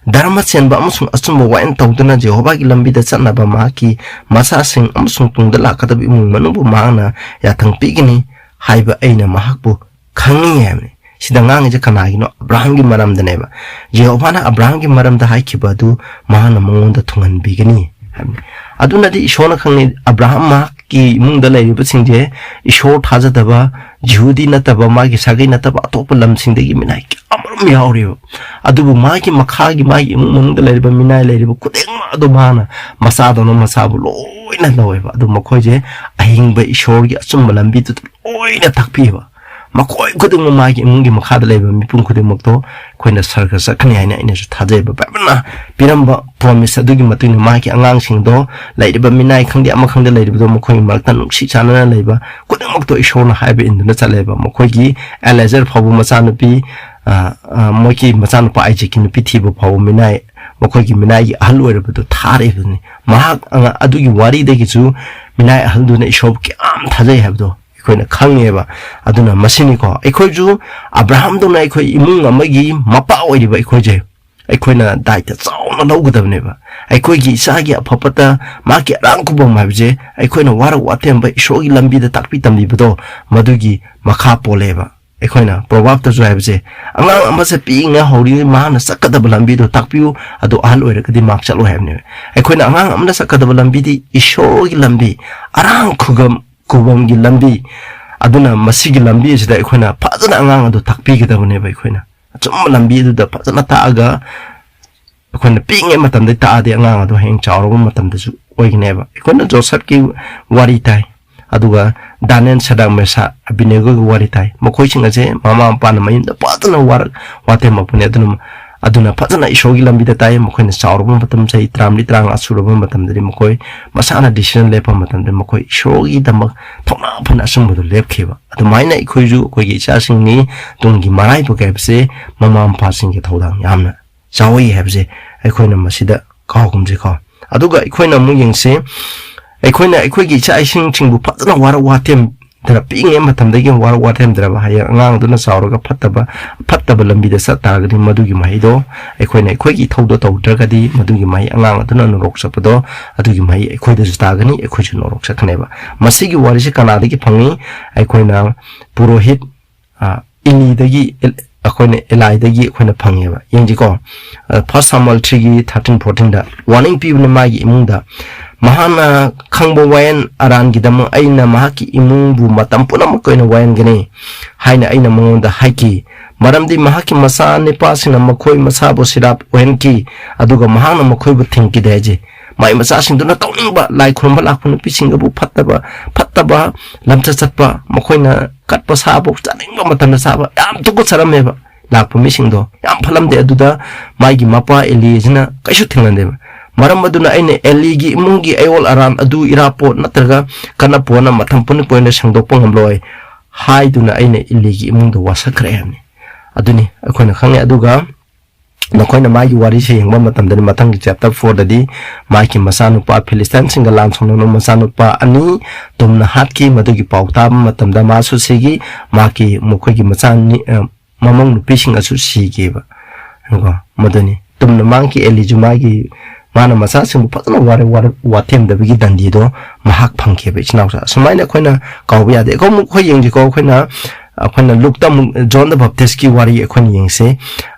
ꯙꯔꯃ ꯆꯦꯟꯕ ꯑꯃꯁꯨꯡ ꯑꯆꯨꯝꯕ ꯋꯥꯌꯦꯜ ꯇꯧꯗꯨꯅ ꯖꯦꯍꯣꯚꯥꯒꯤ ꯂꯝꯕꯤꯗ ꯆꯠꯅꯕ ꯃꯍꯥꯛꯀꯤ ꯃꯆꯥꯁꯤꯡ ꯑꯃꯁꯨꯡ ꯇꯨꯡꯗ ꯂꯥꯛꯀꯗꯕ ꯏꯃꯨꯡ ꯃꯅꯨꯡꯕꯨ ꯃꯍꯥꯛꯅ ꯌꯥꯊꯪ ꯄꯤꯒꯅꯤ ꯍꯥꯏꯕ ꯑꯩꯅ ꯃꯍꯥꯛꯄꯨ ꯈꯪꯉꯤ ꯍꯥꯏꯕꯅꯤ꯫ ꯁꯤꯗ ꯉꯥꯡꯉꯤꯁꯦ ꯀꯅꯥꯒꯤꯅꯣ? ꯑꯕ꯭ꯔꯥꯍꯥꯝꯒꯤ ꯃꯔꯝꯗꯅꯦꯕ꯫ ꯖꯦꯍꯣꯚꯥꯅ ꯑꯕ꯭ꯔꯥꯍꯥꯝꯒꯤ ꯃꯔꯝꯗ ꯍꯥꯏꯈꯤꯕ ꯑꯗꯨ ꯃꯍꯥꯛꯅ ꯃꯉꯣꯟꯗ ꯊꯨꯡꯍꯟꯕꯤꯒꯅꯤ ꯍꯥꯏꯕꯅꯤ꯫ ꯑꯗꯨꯅꯗꯤ ꯏꯁꯣꯔꯅ ꯈꯪꯅꯩ, ꯑꯕ꯭ꯔꯥꯍꯥꯝ ꯃꯍꯥꯛꯀꯤ ꯏꯃꯨꯡꯗ ꯂꯩꯔꯤꯕꯁꯤꯡꯁꯦ ꯏꯁꯣꯔ ꯊꯥꯖꯗꯕ, ꯖꯤꯍꯨꯗꯤ ꯅꯠꯇꯕ, ꯃꯥꯒꯤ ꯁꯥꯒꯩ ꯅꯠꯇꯕ ꯑꯇꯣꯞꯄ ꯂꯝꯁꯤꯡꯗꯒꯤ ꯃꯤꯅꯥꯏ ꯀꯌꯥ ꯑꯃꯔꯣꯝ ꯌꯥꯎꯔꯤꯕ꯫ ꯑꯗꯨꯕꯨ ꯃꯥꯒꯤ ꯃꯈꯥꯒꯤ, ꯃꯥꯒꯤ ꯏꯃꯨꯡ ꯃꯅꯨꯡꯗ ꯂꯩꯔꯤꯕ ꯃꯤꯅꯥꯏ ꯂꯩꯔꯤꯕ ꯈꯨꯗꯤꯡꯃꯛ ꯑꯗꯨ ꯃꯥꯅ ꯃꯆꯥꯗꯧꯅ ꯃꯆꯥꯕꯨ ꯂꯣꯏꯅ ꯂꯧꯋꯦꯕ꯫ ꯑꯗꯨ ꯃꯈꯣꯏꯁꯦ ꯑꯍꯤꯡꯕ ꯏꯁꯣꯔꯒꯤ ꯑꯆꯨꯝꯕ ꯂꯝꯕꯤꯗꯨꯗ ꯂꯣꯏꯅ ꯇꯥꯛꯄꯤꯕ꯫ ꯃꯈꯣꯏ ꯈꯨꯗꯤꯡꯃꯛ ꯃꯥꯒꯤ ꯏꯃꯨꯡꯒꯤ ꯃꯈꯥꯗ ꯂꯩꯕ ꯃꯤꯄꯨꯝ ꯈꯨꯗꯤꯡꯃꯛꯇꯣ ꯑꯩꯈꯣꯏꯅ ꯁꯔꯒ ꯆꯠꯀꯅꯤ ꯍꯥꯏꯅ ꯑꯩꯅꯁꯨ ꯊꯥꯖꯩꯕ꯫ ꯕꯥꯏꯕꯜꯅ ꯄꯤꯔꯝꯕ ꯄ꯭ꯔꯣꯃꯤꯁ ꯑꯗꯨꯒꯤ ꯃꯇꯨꯡ ꯏꯟꯅ ꯃꯥꯒꯤ ꯑꯉꯥꯡꯁꯤꯡꯗꯣ, ꯂꯩꯔꯤꯕ ꯃꯤꯅꯥꯏ ꯈꯪꯗꯦ ꯑꯃ ꯈꯪꯗꯦ ꯂꯩꯔꯤꯕꯗꯣ, ꯃꯈꯣꯏꯒꯤ ꯃꯔꯛꯇ ꯅꯨꯡꯁꯤ ꯆꯥꯟꯅꯅ ꯂꯩꯕ ꯈꯨꯗꯤꯡꯃꯛꯇꯣ ꯏꯁꯣꯔꯅ ꯍꯥꯏꯕ ꯏꯟꯗꯨꯅ ꯆꯠꯂꯦꯕ꯫ ꯃꯈꯣꯏꯒꯤ ꯑꯦꯂꯦꯖꯔ ꯐꯥꯎꯕ ꯃꯆꯥꯅꯨꯄꯤ, ꯑ, ꯑ, ꯃꯣꯏꯒꯤ ꯃꯆꯥꯅꯨꯄꯥ ꯑꯥꯏꯖꯦꯛꯀꯤ ꯅꯨꯄꯤ ꯊꯤꯕ ꯐꯥꯎꯕ ꯃꯤꯅꯥꯏ, ꯃꯈꯣꯏꯒꯤ ꯃꯤꯅꯥꯏꯒꯤ ꯑꯍꯜ ꯑꯣꯏꯔꯕꯗꯨ ꯊꯥꯔꯛꯏꯕꯅꯤ꯫ ꯃꯍꯥꯛ ꯑꯉꯥ-, ꯑꯗꯨꯒꯤ ꯋꯥꯔꯤꯗꯒꯤꯁꯨ ꯃꯤꯅꯥꯏ ꯑꯍꯜꯗꯨꯅ ꯏꯁꯣꯔꯕꯨ ꯀꯌꯥꯝ ꯊꯥꯖꯩ ꯍꯥꯏꯕꯗꯣ ꯑꯩꯈꯣꯏꯅ ꯈꯪꯉꯦꯕ꯫ ꯑꯗꯨꯅ ꯃꯁꯤꯅꯤꯀꯣ, ꯑꯩꯈꯣꯏꯁꯨ ꯑꯕ꯭ꯔꯥꯍꯥꯝꯗꯧꯅ ꯑꯩꯈꯣꯏ ꯏꯃꯨꯡ ꯑꯃꯒꯤ ꯃꯄꯥ ꯑꯣꯏꯔꯤꯕ ꯑꯩꯈꯣꯏꯁꯦ, ꯑꯩꯈꯣꯏꯅ ꯗꯥꯏꯇ ꯆꯥꯎꯅ ꯂꯧꯒꯗꯕꯅꯦꯕ꯫ ꯑꯩꯈꯣꯏꯒꯤ ꯏꯆꯥꯒꯤ ꯑꯐ ꯐꯠꯇ, ꯃꯍꯥꯛꯀꯤ ꯑꯔꯥꯡ ꯈꯨꯕꯝ ꯍꯥꯏꯕꯁꯦ ꯑꯩꯈꯣꯏꯅ ꯋꯥꯔꯛ ꯋꯥꯇꯦꯝꯕ ꯏꯁꯣꯔꯒꯤ ꯂꯝꯕꯤꯗ ꯇꯥꯛꯄꯤ ꯇꯝꯕꯤꯕꯗꯣ, ꯃꯗꯨꯒꯤ ꯃꯈꯥ ꯄꯣꯜꯂꯦꯕ꯫ ꯑꯩꯈꯣꯏꯅ ꯄ꯭ꯔꯣꯚꯥꯞꯇꯁꯨ ꯍꯥꯏꯕꯁꯦ, ꯑꯉꯥꯡ ꯑꯃꯁꯦ ꯄꯤꯛꯏꯉꯩ ꯍꯧꯔꯤꯉꯩ ꯃꯍꯥꯛꯅ ꯆꯠꯀꯗꯕ ꯂꯝꯕꯤꯗꯣ ꯇꯥꯛꯄꯤꯌꯨ, ꯑꯗꯨ ꯑꯍꯜ ꯑꯣꯏꯔꯒꯗꯤ ꯃꯍꯥꯛ ꯆꯠꯂꯣꯏ ꯍꯥꯏꯕꯅꯦꯕ꯫ ꯑꯩꯈꯣꯏꯅ ꯑꯉꯥꯡ ꯑꯃꯅ ꯆꯠꯀꯗꯕ ꯂꯝꯕꯤꯗꯤ ꯏꯁꯣꯔꯒꯤ ꯂꯝꯕꯤ, ꯑꯔꯥꯡ ꯈꯨꯒꯝ-, ꯈꯨꯕꯝꯒꯤ ꯂꯝꯕꯤ, ꯑꯗꯨꯅ ꯃꯁꯤꯒꯤ ꯂꯝꯕꯤ ꯑꯁꯤꯗ ꯑꯩꯈꯣꯏꯅ ꯐꯖꯅ ꯑꯉꯥꯡ ꯑꯗꯨ ꯇꯥꯛꯄꯤꯒꯗꯕꯅꯦꯕ꯫ ꯑꯩꯈꯣꯏꯅ ꯑꯆꯨꯝꯕ ꯂꯝꯕꯤ ꯑꯗꯨꯗ ꯐꯖꯅ ꯇꯥꯛꯑꯒ, ꯑꯩꯈꯣꯏꯅ ꯄꯤꯛꯏꯉꯩ ꯃꯇꯝꯗ ꯇꯥꯛꯑꯗꯤ ꯑꯉꯥꯡ ꯑꯗꯨ ꯍꯌꯦꯡ ꯆꯥꯎꯔꯕ ꯃꯇꯝꯗꯁꯨ ꯑꯣꯏꯒꯅꯦꯕ꯫ ꯑꯩꯈꯣꯏꯅ ꯖꯣꯁꯦꯐꯀꯤ ꯋꯥꯔꯤ ꯇꯥꯏ, ꯑꯗꯨꯒ ꯗꯥꯅꯤꯌꯦꯜ, ꯁꯗ꯭ꯔꯛ, ꯃꯦꯁꯥꯛ, ꯑꯕꯦꯗꯅꯦꯒꯣꯒꯤ ꯋꯥꯔꯤ ꯇꯥꯏ꯫ ꯃꯈꯣꯏꯁꯤꯡ ꯑꯁꯦ ꯃꯃꯥ ꯃꯄꯥꯅ ꯃꯌꯨꯝꯗ ꯐꯖꯅ ꯋꯥꯔꯛ-, ꯋꯥꯇꯦꯝꯃꯛꯄꯅꯤ꯫ ꯑꯗꯨꯅ, ꯑꯗꯨꯅ ꯐꯖꯅ ꯏꯁꯣꯔꯒꯤ ꯂꯝꯕꯤꯗ ꯇꯥꯏ꯫ ꯃꯈꯣꯏꯅ ꯆꯥꯎꯔꯕ ꯃꯇꯝ, ꯆꯍꯤ ꯇꯔꯥꯃꯔꯤ, ꯇꯔꯥꯃꯉꯥ ꯁꯨꯔꯕ ꯃꯇꯝꯗꯗꯤ ꯃꯈꯣꯏ ꯃꯁꯥꯅ decision ꯂꯦꯞꯄ ꯃꯇꯝꯗ ꯃꯈꯣꯏ ꯏꯁꯣꯔꯒꯤꯗꯃꯛ ꯊꯧꯅꯥ ꯐꯅ ꯑꯆꯨꯝꯕꯗꯨ ꯂꯦꯞꯈꯤꯕ꯫ ꯑꯗꯨꯃꯥꯏꯅ ꯑꯩꯈꯣꯏꯁꯨ ꯑꯩꯈꯣꯏꯒꯤ ꯏꯆꯥꯁꯤꯡꯅꯤ ꯇꯨꯡꯒꯤ ꯃꯔꯥꯏꯕꯛ ꯍꯥꯏꯕꯁꯦ ꯃꯃꯥ ꯃꯄꯥꯁꯤꯡꯒꯤ ꯊꯧꯗꯥꯡ ꯌꯥꯝꯅ ꯆꯥꯎꯏ ꯍꯥꯏꯕꯁꯦ ꯑꯩꯈꯣꯏꯅ ꯃꯁꯤꯗ ꯀꯥꯎꯒꯨꯝꯁꯤꯀꯣ꯫ ꯑꯗꯨꯒ ꯑꯩꯈꯣꯏꯅ ꯑꯃꯨꯛ ꯌꯦꯡꯁꯤ, ꯑꯩꯈꯣꯏꯅ ꯑꯩꯈꯣꯏꯒꯤ ꯏꯆꯥ ꯏꯁꯤꯡꯁꯤꯡꯕꯨ ꯐꯖꯅ ꯋꯥꯔꯛ ꯋꯥꯇꯦꯝꯗꯅ, ꯄꯤꯛꯏꯉꯩ ꯃꯇꯝꯗꯒꯤ ꯋꯥꯔꯛ ꯋꯥꯇꯦꯝꯗ꯭ꯔꯕ, ꯍꯌꯦꯡ ꯑꯉꯥꯡꯗꯨꯅ ꯆꯥꯎꯔꯒ ꯐꯠꯇꯕ, ꯐꯠꯇꯕ ꯂꯝꯕꯤꯗ ꯆꯠ ꯇꯥꯔꯒꯗꯤ, ꯃꯗꯨꯒꯤ ꯃꯍꯩꯗꯣ ꯑꯩꯈꯣꯏꯅ ꯑꯩꯈꯣꯏꯒꯤ ꯏꯊꯧꯗꯣ ꯇꯧꯗ꯭ꯔꯒꯗꯤ, ꯃꯗꯨꯒꯤ ꯃꯍꯩ, ꯑꯉꯥꯡ ꯑꯗꯨꯅ ꯅꯣꯔꯣꯛ ꯆꯠꯄꯗꯣ, ꯑꯗꯨꯒꯤ ꯃꯍꯩ ꯑꯩꯈꯣꯏꯗꯁꯨ ꯇꯥꯒꯅꯤ, ꯑꯩꯈꯣꯏꯁꯨ ꯅꯣꯔꯣꯛ ꯆꯠꯀꯅꯦꯕ꯫ ꯃꯁꯤꯒꯤ ꯋꯥꯔꯤꯁꯤ ꯀꯅꯥꯗꯒꯤ ꯐꯪꯉꯤ? ꯑꯩꯈꯣꯏꯅ ꯄꯨꯔꯣꯍꯤꯠ, ꯑ, ꯏꯂꯤꯗꯒꯤ, ꯑꯦꯜ-, ꯑꯩꯈꯣꯏꯅ ꯑꯦꯂꯥꯏꯗꯒꯤ ꯑꯩꯈꯣꯏꯅ ꯐꯪꯉꯦꯕ꯫ ꯌꯦꯡꯁꯤꯀꯣ, ꯑ, First Samuel three ꯒꯤ thirteen fourteen ꯗ warning ꯄꯤꯕꯅꯦ ꯃꯥꯒꯤ ꯏꯃꯨꯡꯗ꯫ "ꯃꯍꯥꯛꯅ ꯈꯪꯕ ꯋꯥꯌꯦꯜ ꯑꯔꯥꯟꯒꯤꯗꯃꯛ ꯑꯩꯅ ꯃꯍꯥꯛꯀꯤ ꯏꯃꯨꯡꯕꯨ ꯃꯇꯝ ꯄꯨꯝꯅꯃꯛꯀꯤ ꯑꯣꯏꯅ ꯋꯥꯌꯦꯟꯒꯅꯤ" ꯍꯥꯏꯅ ꯑꯩꯅ ꯃꯉꯣꯟꯗ ꯍꯥꯏꯈꯤ꯫ "ꯃꯔꯝꯗꯤ ꯃꯍꯥꯛꯀꯤ ꯃꯆꯥ ꯅꯨꯄꯥꯁꯤꯡꯅ ꯃꯈꯣꯏ ꯃꯁꯥꯕꯨ ꯁꯤꯔꯥꯞ ꯑꯣꯏꯍꯟꯈꯤ, ꯑꯗꯨꯒ ꯃꯍꯥꯛꯅ ꯃꯈꯣꯏꯕꯨ ꯊꯤꯡꯈꯤꯗꯦ" ꯍꯥꯏꯁꯦ꯫ ꯃꯥꯏ ꯃꯆꯥꯁꯤꯡꯗꯨꯅ ꯇꯧꯅꯤꯡꯕ, ꯂꯥꯏ ꯈꯨꯔꯨꯝꯕ ꯂꯥꯛꯄ ꯅꯨꯄꯤꯁꯤꯡꯗꯕꯨ ꯐꯠꯇꯕ, ꯐꯠꯇꯕ ꯂꯝꯆꯠ ꯆꯠꯄ, ꯃꯈꯣꯏꯅ ꯀꯠꯄ ꯁꯥꯕꯨ ꯆꯥꯅꯤꯡꯕ ꯃꯇꯝꯗ ꯆꯥꯕ, ꯌꯥꯝ ꯇꯨꯀꯠꯆꯔꯝꯃꯦꯕ꯫ ꯂꯥꯛꯄ ꯃꯤꯁꯤꯡꯗꯣ ꯌꯥꯝ ꯐꯠꯂꯝꯗꯦ꯫ ꯑꯗꯨꯗ ꯃꯥꯒꯤ ꯃꯄꯥ ꯑꯦꯂꯤꯁꯤꯅ ꯀꯩꯁꯨ ꯊꯤꯡꯍꯟꯗꯦꯕ꯫ "ꯃꯔꯝ ꯑꯗꯨꯅ ꯑꯩꯅ ꯑꯦꯂꯤꯒꯤ ꯏꯃꯨꯡꯒꯤ ꯑꯌꯣꯜ ꯑꯔꯥꯟ ꯑꯗꯨ ꯏꯔꯥꯄꯣꯠ ꯅꯠꯇ꯭ꯔꯒ ꯀꯅꯄꯣꯠꯅ ꯃꯇꯝ ꯄꯨꯝꯅꯃꯛ ꯑꯣꯏꯅ ꯁꯦꯡꯗꯣꯛꯄ ꯉꯝꯂꯣꯏ" ꯍꯥꯏꯗꯨꯅ ꯑꯩꯅ ꯑꯦꯂꯤꯒꯤ ꯏꯃꯨꯡꯗ ꯋꯥꯁꯛꯈ꯭ꯔꯦ ꯍꯥꯏꯕꯅꯤ꯫ ꯑꯗꯨꯅꯤ ꯑꯩꯈꯣꯏꯅ ꯈꯪꯉꯦ꯫ ꯑꯗꯨꯒ ꯅꯈꯣꯏꯅ ꯃꯥꯒꯤ ꯋꯥꯔꯤꯁꯦ ꯌꯦꯡꯕ ꯃꯇꯝꯗꯗꯤ, ꯃꯊꯪꯒꯤ chapter four ꯗꯗꯤ ꯃꯥꯒꯤ ꯃꯆꯥꯅꯨꯄꯥ, ꯐꯤꯂꯤꯁꯇꯥꯏꯟꯁꯤꯡꯒ ꯂꯥꯟ ꯁꯣꯛꯅꯕ ꯃꯆꯥꯅꯨꯄꯥ ꯑꯅꯤ ꯇꯨꯝꯅ ꯍꯥꯠꯈꯤ꯫ ꯃꯗꯨꯒꯤ ꯄꯥꯎ ꯇꯥꯕ ꯃꯇꯝꯗ ꯃꯥꯁꯨ ꯁꯤꯈꯤ, ꯃꯍꯥꯛꯀꯤ, ꯃꯈꯣꯏꯒꯤ ꯃꯆꯥ ꯑꯅꯤ, ꯑ, ꯃꯃꯧ ꯅꯨꯄꯤꯁꯤꯡ ꯑꯁꯨ ꯁꯤꯈꯤꯕ꯫ ꯀꯣ, ꯃꯗꯨꯅꯤ꯫ ꯇꯨꯝꯅ ꯃꯥꯡꯈꯤ꯫ ꯑꯦꯂꯤꯁꯨ ꯃꯥꯒꯤ, ꯃꯥꯅ ꯃꯆꯥꯁꯤꯡꯕꯨ ꯐꯖꯅ ꯋꯥꯔꯦ-, ꯋꯥꯔꯦ-, ꯋꯥꯊꯦꯝꯗꯕꯒꯤ ꯗꯟꯗꯤꯗꯣ ꯃꯍꯥꯛ ꯐꯪꯈꯤꯕ, ꯏꯆꯤꯟ ꯏꯅꯥꯎꯁꯦ꯫ ꯑꯁꯨꯃꯥꯏꯅ ꯑꯩꯈꯣꯏꯅ ꯀꯥꯎꯕ ꯌꯥꯗꯦ꯫ ꯑꯩꯈꯣꯏ ꯑꯃꯨꯛ ꯑꯩꯈꯣꯏ ꯌꯦꯡꯁꯤꯀꯣ, ꯑꯩꯈꯣꯏꯅ, ꯑꯩꯈꯣꯏꯅ ꯂꯨꯛꯇ ꯑꯃꯨꯛ ꯖꯣꯟ ꯗ ꯕꯦꯞꯇꯤꯁꯀꯤ ꯋꯥꯔꯤ ꯑꯩꯈꯣꯏꯅ ꯌꯦꯡꯁꯤ꯫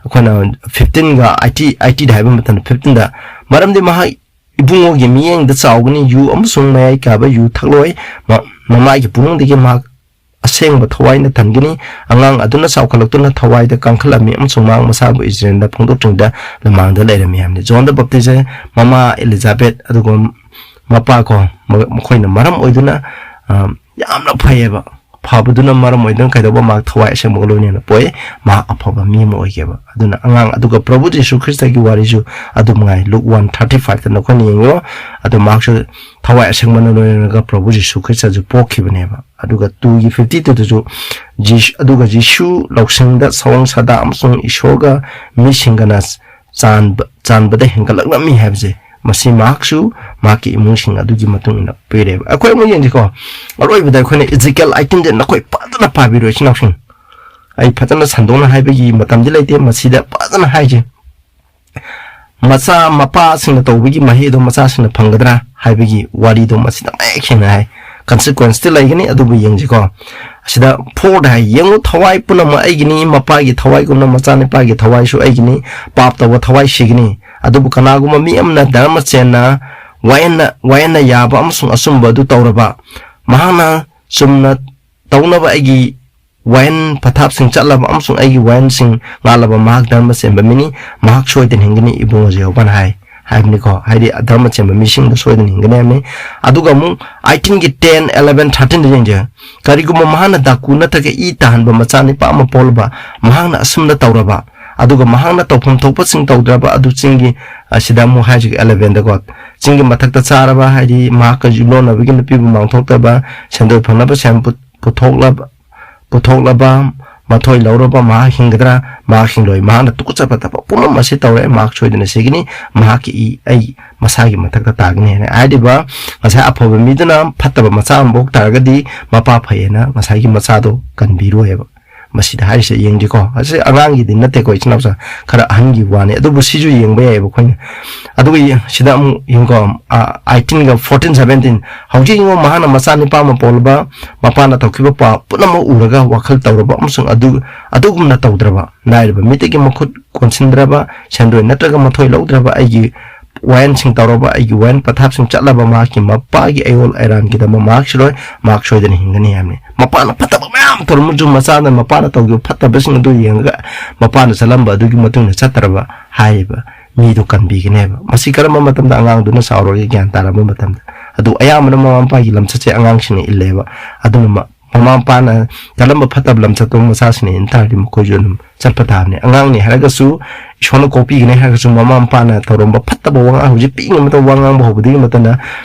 ꯑꯩꯈꯣꯏꯅ fifteen ꯒ eighty, eighty ꯗ ꯍꯥꯏꯕ ꯃꯇꯝꯗ, fifteen ꯗ, "ꯃꯔꯝꯗꯤ ꯃꯍꯥꯛ ꯏꯕꯨꯡꯉꯣꯒꯤ ꯃꯤꯠꯌꯦꯡꯗ ꯆꯥꯎꯒꯅꯤ, ꯌꯨ ꯑꯃꯁꯨꯡ ꯃꯌꯥꯏ ꯀꯥꯕ ꯌꯨ ꯊꯛꯂꯣꯏ, ꯃ-, ꯃꯃꯥꯏꯒꯤ ꯄꯨꯛꯅꯨꯡꯗꯒꯤ ꯃꯍꯥꯛ ꯑꯁꯦꯡꯕ ꯊꯋꯥꯏꯅ ꯊꯟꯒꯅꯤ꯫ ꯑꯉꯥꯡ ꯑꯗꯨꯅ ꯆꯥꯎꯈꯠꯂꯛꯇꯨꯅ ꯊꯋꯥꯏꯗ ꯀꯥꯡꯈꯠꯂꯝꯃꯤ ꯑꯃꯁꯨꯡ ꯃꯍꯥꯛ ꯃꯁꯥꯕꯨ ꯏꯁꯔꯥꯌꯦꯜꯗ ꯐꯣꯡꯗꯣꯛꯇ꯭ꯔꯤꯉꯩꯗ ꯂꯃꯥꯡꯗ ꯂꯩꯔꯝꯃꯤ ꯍꯥꯏꯕꯅꯤ꯫ ꯖꯣꯟ ꯗ ꯕꯞꯇꯤꯁ ꯃꯃꯥ ꯏꯂꯤꯖꯥꯕꯦꯠ ꯑꯗꯨꯒ ꯃꯄꯥ ꯀꯣ, ꯃ-, ꯃꯈꯣꯏꯅ ꯃꯔꯝ ꯑꯣꯏꯗꯨꯅ, ꯑ, ꯌꯥꯝꯅ ꯐꯩꯌꯦꯕ꯫ ꯐꯕꯗꯨꯅ ꯃꯔꯝ ꯑꯣꯏꯗꯨꯅ ꯀꯩꯗꯧꯕ? ꯃꯍꯥꯛ ꯊꯋꯥꯏ ꯑꯁꯦꯡꯕꯒ ꯂꯣꯏꯅꯅ ꯄꯣꯛꯑꯦ꯫ ꯃꯍꯥꯛ ꯑꯐꯕ ꯃꯤ ꯑꯃ ꯑꯣꯏꯒꯦꯕ꯫ ꯑꯗꯨꯅ ꯑꯉꯥꯡ ꯑꯗꯨꯒ ꯄ꯭ꯔꯚꯨ ꯖꯤꯁꯨ ꯈ꯭ꯔꯤꯁꯇꯒꯤ ꯋꯥꯔꯤꯁꯨ ꯑꯗꯨꯝ ꯉꯥꯏ꯫ ꯂꯨꯛ ꯋꯥꯟ ꯊꯥꯔꯇꯤ ꯐꯥꯏꯚꯇ ꯅꯈꯣꯏꯅ ꯌꯦꯡꯉꯣ꯫ ꯑꯗꯨ ꯃꯍꯥꯛꯁꯨ ꯊꯋꯥꯏ ꯑꯁꯦꯡꯕꯅ ꯂꯣꯏꯅꯔꯒ ꯄ꯭ꯔꯚꯨ ꯖꯤꯁꯨ ꯈ꯭ꯔꯤꯁꯇꯁꯨ ꯄꯣꯛꯈꯤꯕꯅꯦꯕ꯫ ꯑꯗꯨꯒ ꯇꯨꯒꯤ ꯐꯤꯐꯇꯤ ꯇꯨꯗꯁꯨ ꯖꯤꯁꯨ, ꯑꯗꯨꯒ ꯖꯤꯁꯨ ꯂꯧꯁꯤꯡꯗ ꯁꯑꯣꯡ ꯁꯥꯗꯥ ꯑꯃꯁꯨꯡ ꯏꯁꯣꯔꯒ ꯃꯤꯁꯤꯡꯒꯅ ꯆꯥꯟꯕ-, ꯆꯥꯟꯕꯗ ꯍꯦꯟꯒꯠꯂꯛꯂꯝꯃꯤ ꯍꯥꯏꯕꯁꯦ, ꯃꯁꯤ ꯃꯍꯥꯛꯁꯨ ꯃꯍꯥꯛꯀꯤ ꯏꯃꯨꯡꯁꯤꯡ ꯑꯗꯨꯒꯤ ꯃꯇꯨꯡ ꯏꯟꯅ ꯄꯤꯔꯦꯕ꯫ ꯑꯩꯈꯣꯏ ꯑꯃꯨꯛ ꯌꯦꯡꯁꯤꯀꯣ, ꯑꯔꯣꯏꯕꯗ ꯑꯩꯈꯣꯏꯅ ꯏꯖꯤꯀꯦꯜ ꯑꯥꯏꯇꯤꯟꯁꯦ ꯅꯈꯣꯏ ꯐꯖꯅ ꯄꯥꯕꯤꯔꯣ, ꯏꯆꯤꯟ ꯏꯅꯥꯎꯁꯤꯡ꯫ ꯑꯩ ꯐꯖꯅ ꯁꯟꯗꯣꯛꯅ ꯍꯥꯏꯕꯒꯤ ꯃꯇꯝꯗꯤ ꯂꯩꯇꯦ, ꯃꯁꯤꯗ ꯐꯖꯅ ꯍꯥꯏꯁꯦ꯫ ꯃꯆꯥ ꯃꯄꯥꯁꯤꯡꯅ ꯇꯧꯕꯒꯤ ꯃꯍꯩ ꯑꯗꯨ ꯃꯆꯥꯁꯤꯡꯅ ꯐꯪꯒꯗ꯭ꯔꯥ ꯍꯥꯏꯕꯒꯤ ꯋꯥꯔꯤꯗꯣ ꯃꯁꯤꯗ ꯃꯌꯦꯛ ꯁꯦꯡꯅ ꯍꯥꯏ꯫ ꯀꯟꯁꯤꯀ꯭ꯋꯦꯟꯁꯇꯤ ꯂꯩꯒꯅꯤ, ꯑꯗꯨꯕꯨ ꯌꯦꯡꯁꯤꯀꯣ꯫ ꯑꯁꯤꯗ ꯐꯣꯔꯗ ꯍꯥꯏ, "ꯌꯦꯡꯉꯨ, ꯊꯋꯥꯏ ꯄꯨꯝꯅꯃꯛ ꯑꯩꯒꯤꯅꯤ, ꯃꯄꯥꯒꯤ ꯊꯋꯥꯏꯒꯨꯝꯅ ꯃꯆꯥꯅꯤꯄꯥꯒꯤ ꯊꯋꯥꯏꯁꯨ ꯑꯩꯒꯤꯅꯤ, ꯄꯥꯞ ꯇꯧꯕ ꯊꯋꯥꯏ ꯁꯤꯒꯅꯤ꯫ ꯑꯗꯨꯕꯨ ꯀꯅꯥꯒꯨꯝꯕ ꯃꯤ ꯑꯃꯅ ꯙꯔꯃ ꯆꯦꯟꯅ ꯋꯥꯌꯦꯟꯅ, ꯋꯥꯌꯦꯟꯅ ꯌꯥꯕ ꯑꯃꯁꯨꯡ ꯑꯆꯨꯝꯕ ꯑꯗꯨ ꯇꯧꯔꯕ, ꯃꯍꯥꯛꯅ ꯆꯨꯝꯅ ꯇꯧꯅꯕ ꯑꯩꯒꯤ ꯋꯥꯌꯦꯟ ꯄꯊꯥꯞꯁꯤꯡ ꯆꯠꯂꯕ ꯑꯃꯁꯨꯡ ꯑꯩꯒꯤ ꯋꯥꯌꯦꯟꯁꯤꯡ ꯉꯥꯛꯂꯕ ꯃꯍꯥꯛ ꯙꯔꯃ ꯆꯦꯟꯕ ꯃꯤꯅꯤ, ꯃꯍꯥꯛ ꯁꯣꯏꯗꯅ ꯍꯤꯡꯒꯅꯤ, ꯏꯕꯨꯡꯉꯣ ꯖꯦꯍꯣꯚꯥꯅ ꯍꯥꯏ", ꯍꯥꯏꯕꯅꯤꯀꯣ꯫ ꯍꯥꯏꯗꯤ ꯙꯔꯃ ꯆꯦꯟꯕ ꯃꯤꯁꯤꯡꯗꯣ ꯁꯣꯏꯗꯅ ꯍꯤꯡꯒꯅꯤ ꯍꯥꯏꯕꯅꯤ꯫ ꯑꯗꯨꯒ ꯑꯃꯨꯛ ꯑꯥꯏꯇꯤꯟꯒꯤ ꯇꯦꯟ, ꯑꯦꯂꯦꯚꯦꯟ, ꯊꯥꯔꯇꯤꯟꯗ ꯌꯦꯡꯁꯦ꯫ "ꯀꯔꯤꯒꯨꯝꯕ ꯃꯍꯥꯛꯅ ꯗꯥꯀꯨ ꯅꯠꯇ꯭ꯔꯒ ꯏ ꯇꯥꯍꯟꯕ ꯃꯆꯥꯅꯤꯄꯥ ꯑꯃ ꯄꯣꯛꯂꯕ, ꯃꯍꯥꯛꯅ ꯑꯁꯨꯝꯅ ꯇꯧꯔꯕ, ꯑꯗꯨꯒ ꯃꯍꯥꯛꯅ ꯇꯧꯐꯝ ꯊꯣꯛꯄꯁꯤꯡ ꯇꯧꯗ꯭ꯔꯕ ꯑꯗꯨ ꯆꯤꯡꯒꯤ", ꯑꯁꯤꯗ ꯑꯃꯨꯛ ꯍꯥꯏꯁꯤꯒ ꯑꯦꯂꯦꯚꯦꯟꯗꯀꯣ, "ꯆꯤꯡꯒꯤ ꯃꯊꯛꯇ ꯆꯥꯔꯕ", ꯍꯥꯏꯗꯤ ꯃꯍꯥꯛꯀ ꯌꯨꯝꯂꯣꯟꯅꯕꯒꯤ ꯅꯨꯄꯤꯕꯨ ꯃꯥꯡꯊꯣꯛꯇꯕ, ꯁꯦꯟꯗꯣꯏ ꯐꯪꯅꯕ ꯁꯦꯟ ꯄꯨ-, ꯄꯨꯊꯣꯛꯂꯕ, ꯄꯨꯊꯣꯛꯂꯕ, ꯃꯊꯣꯏ ꯂꯧꯔꯕ ꯃꯍꯥꯛ ꯍꯤꯡꯒꯗ꯭ꯔꯥ? ꯃꯍꯥꯛ ꯍꯤꯡꯂꯣꯏ꯫ ꯃꯍꯥꯛꯅ ꯇꯨꯀꯠꯆꯕ ꯊꯕꯛ ꯄꯨꯝꯅꯃꯛ ꯑꯁꯤ ꯇꯧꯔꯦ, ꯃꯍꯥꯛ ꯁꯣꯏꯗꯅ ꯁꯤꯒꯅꯤ, ꯃꯍꯥꯛꯀꯤ ꯏ ꯑꯩ ꯃꯁꯥꯒꯤ ꯃꯊꯛꯇ ꯇꯥꯒꯅꯤ ꯍꯥꯏꯅ꯫ ꯍꯥꯏꯔꯤꯕ ꯉꯁꯥꯏ ꯑꯐꯕ ꯃꯤꯗꯨꯅ ꯐꯠꯇꯕ ꯃꯆꯥ ꯑꯃ ꯄꯣꯛ ꯇꯥꯔꯒꯗꯤ ꯃꯄꯥ ꯐꯩꯌꯦꯅ ꯉꯁꯥꯏꯒꯤ ꯃꯆꯥꯗꯣ ꯀꯟꯕꯤꯔꯣꯏꯕ꯫ ꯃꯁꯤꯗ ꯍꯥꯏꯔꯤꯁꯦ ꯌꯦꯡꯁꯤꯀꯣ, ꯑꯁꯤ ꯑꯉꯥꯡꯒꯤꯗꯤ ꯅꯠꯇꯦꯀꯣ, ꯏꯆꯤꯟ ꯏꯅꯥꯎꯁꯥ, ꯈꯔ ꯑꯍꯟꯒꯤ ꯋꯥꯅꯤ, ꯑꯗꯨꯕꯨ ꯁꯤꯁꯨ ꯌꯦꯡꯕ ꯌꯥꯏꯑꯕ ꯑꯩꯈꯣꯏꯅ꯫ ꯑꯗꯨꯒ ꯌꯦ-, ꯁꯤꯗ ꯑꯃꯨꯛ ꯌꯦꯡꯉꯨꯀꯣ, ꯑ, ꯑꯥꯏꯇꯤꯟꯒ ꯐꯣꯔꯇꯤꯟ, ꯁꯚꯦꯟꯇꯤꯟ꯫ "ꯍꯧꯖꯤꯛ ꯌꯦꯡꯉꯨ, ꯃꯍꯥꯛꯅ ꯃꯆꯥꯅꯤꯄꯥ ꯑꯃ ꯄꯣꯛꯂꯕ, ꯃꯄꯥꯅ ꯇꯧꯈꯤꯕ ꯄꯥꯞ ꯄꯨꯝꯅꯃꯛ ꯎꯔꯒ ꯋꯥꯈꯜ ꯇꯧꯔꯕ ꯑꯃꯁꯨꯡ ꯑꯗꯨ, ꯑꯗꯨꯒꯨꯝꯅ ꯇꯧꯗ꯭ꯔꯕ, ꯂꯥꯏꯔꯕ ꯃꯤꯗꯒꯤ ꯃꯈꯨꯠ ꯀꯣꯟꯁꯤꯟꯗ꯭ꯔꯕ, ꯁꯦꯟꯗꯣꯏ ꯅꯠꯇ꯭ꯔꯒ ꯃꯊꯣꯏ ꯂꯧꯗ꯭ꯔꯕ ꯑꯩꯒꯤ ꯋꯥꯌꯦꯜꯁꯤꯡ ꯇꯧꯔꯕ, ꯑꯩꯒꯤ ꯋꯥꯌꯦꯜ ꯄꯊꯥꯞꯁꯤꯡ ꯆꯠꯂꯕ ꯃꯍꯥꯛꯀꯤ ꯃꯄꯥꯒꯤ ꯑꯌꯣꯜ ꯑꯩꯔꯥꯟꯒꯤꯗꯃꯛ ꯃꯍꯥꯛ ꯁꯤꯔꯣꯏ, ꯃꯍꯥꯛ ꯁꯣꯏꯗꯅ ꯍꯤꯡꯒꯅꯤ ꯍꯥꯏꯕꯅꯤ꯫ ꯃꯄꯥꯅ ꯐꯠꯇꯕ ꯃꯌꯥꯝ ꯇꯧꯔꯝꯃꯁꯨ ꯃꯆꯥꯅ ꯃꯄꯥꯅ ꯇꯧꯈꯤꯕ ꯐꯠꯇꯕꯁꯤꯡ ꯑꯗꯨ ꯌꯦꯡꯉꯒ ꯃꯄꯥꯅ ꯆꯠꯂꯝꯕ ꯑꯗꯨꯒꯤ ꯃꯇꯨꯡ ꯏꯟꯅ ꯆꯠꯇ꯭ꯔꯕ ꯍꯥꯏꯔꯤꯕ ꯃꯤꯗꯨ ꯀꯟꯕꯤꯒꯅꯦꯕ꯫ ꯃꯁꯤ ꯀꯔꯝꯕ ꯃꯇꯝꯗ? ꯑꯉꯥꯡꯗꯨꯅ ꯆꯥꯎꯔꯒ ꯒ꯭ꯌꯥꯟ ꯇꯥꯔꯕ ꯃꯇꯝꯗ꯫ ꯑꯗꯨ ꯑꯌꯥꯝꯕꯅ ꯃꯃꯥ ꯃꯄꯥꯒꯤ ꯂꯝꯆꯠꯁꯦ ꯑꯉꯥꯡꯁꯤꯡꯅ ꯏꯜꯂꯦꯕ꯫ ꯑꯗꯨꯅ ꯃ-, ꯃꯃꯥ ꯃꯄꯥꯅ ꯀꯔꯝꯕ ꯐꯠꯇꯕ ꯂꯝꯆꯠꯇꯣ ꯃꯆꯥꯁꯤꯡꯅ ꯏꯟ ꯇꯥꯔꯗꯤ ꯃꯈꯣꯏꯁꯨ ꯑꯗꯨꯝ ꯆꯠꯄ ꯇꯥꯕꯅꯤ꯫ ꯑꯉꯥꯡꯅꯤ ꯍꯥꯏꯔꯒꯁꯨ, ꯏꯁꯣꯔꯅ ꯀꯣꯛꯄꯤꯒꯅꯤ ꯍꯥꯏꯔꯒꯁꯨ, ꯃꯃꯥ ꯃꯄꯥꯅ ꯇꯧꯔꯝꯕ ꯐꯠꯇꯕ ꯋꯥꯉꯥꯡ, ꯍꯧꯖꯤꯛ ꯄꯤꯛꯏꯉꯩ ꯃꯇꯝ ꯋꯥ ꯉꯥꯡꯕ ꯍꯧꯕꯗꯒꯤ ꯃꯇꯝꯗ,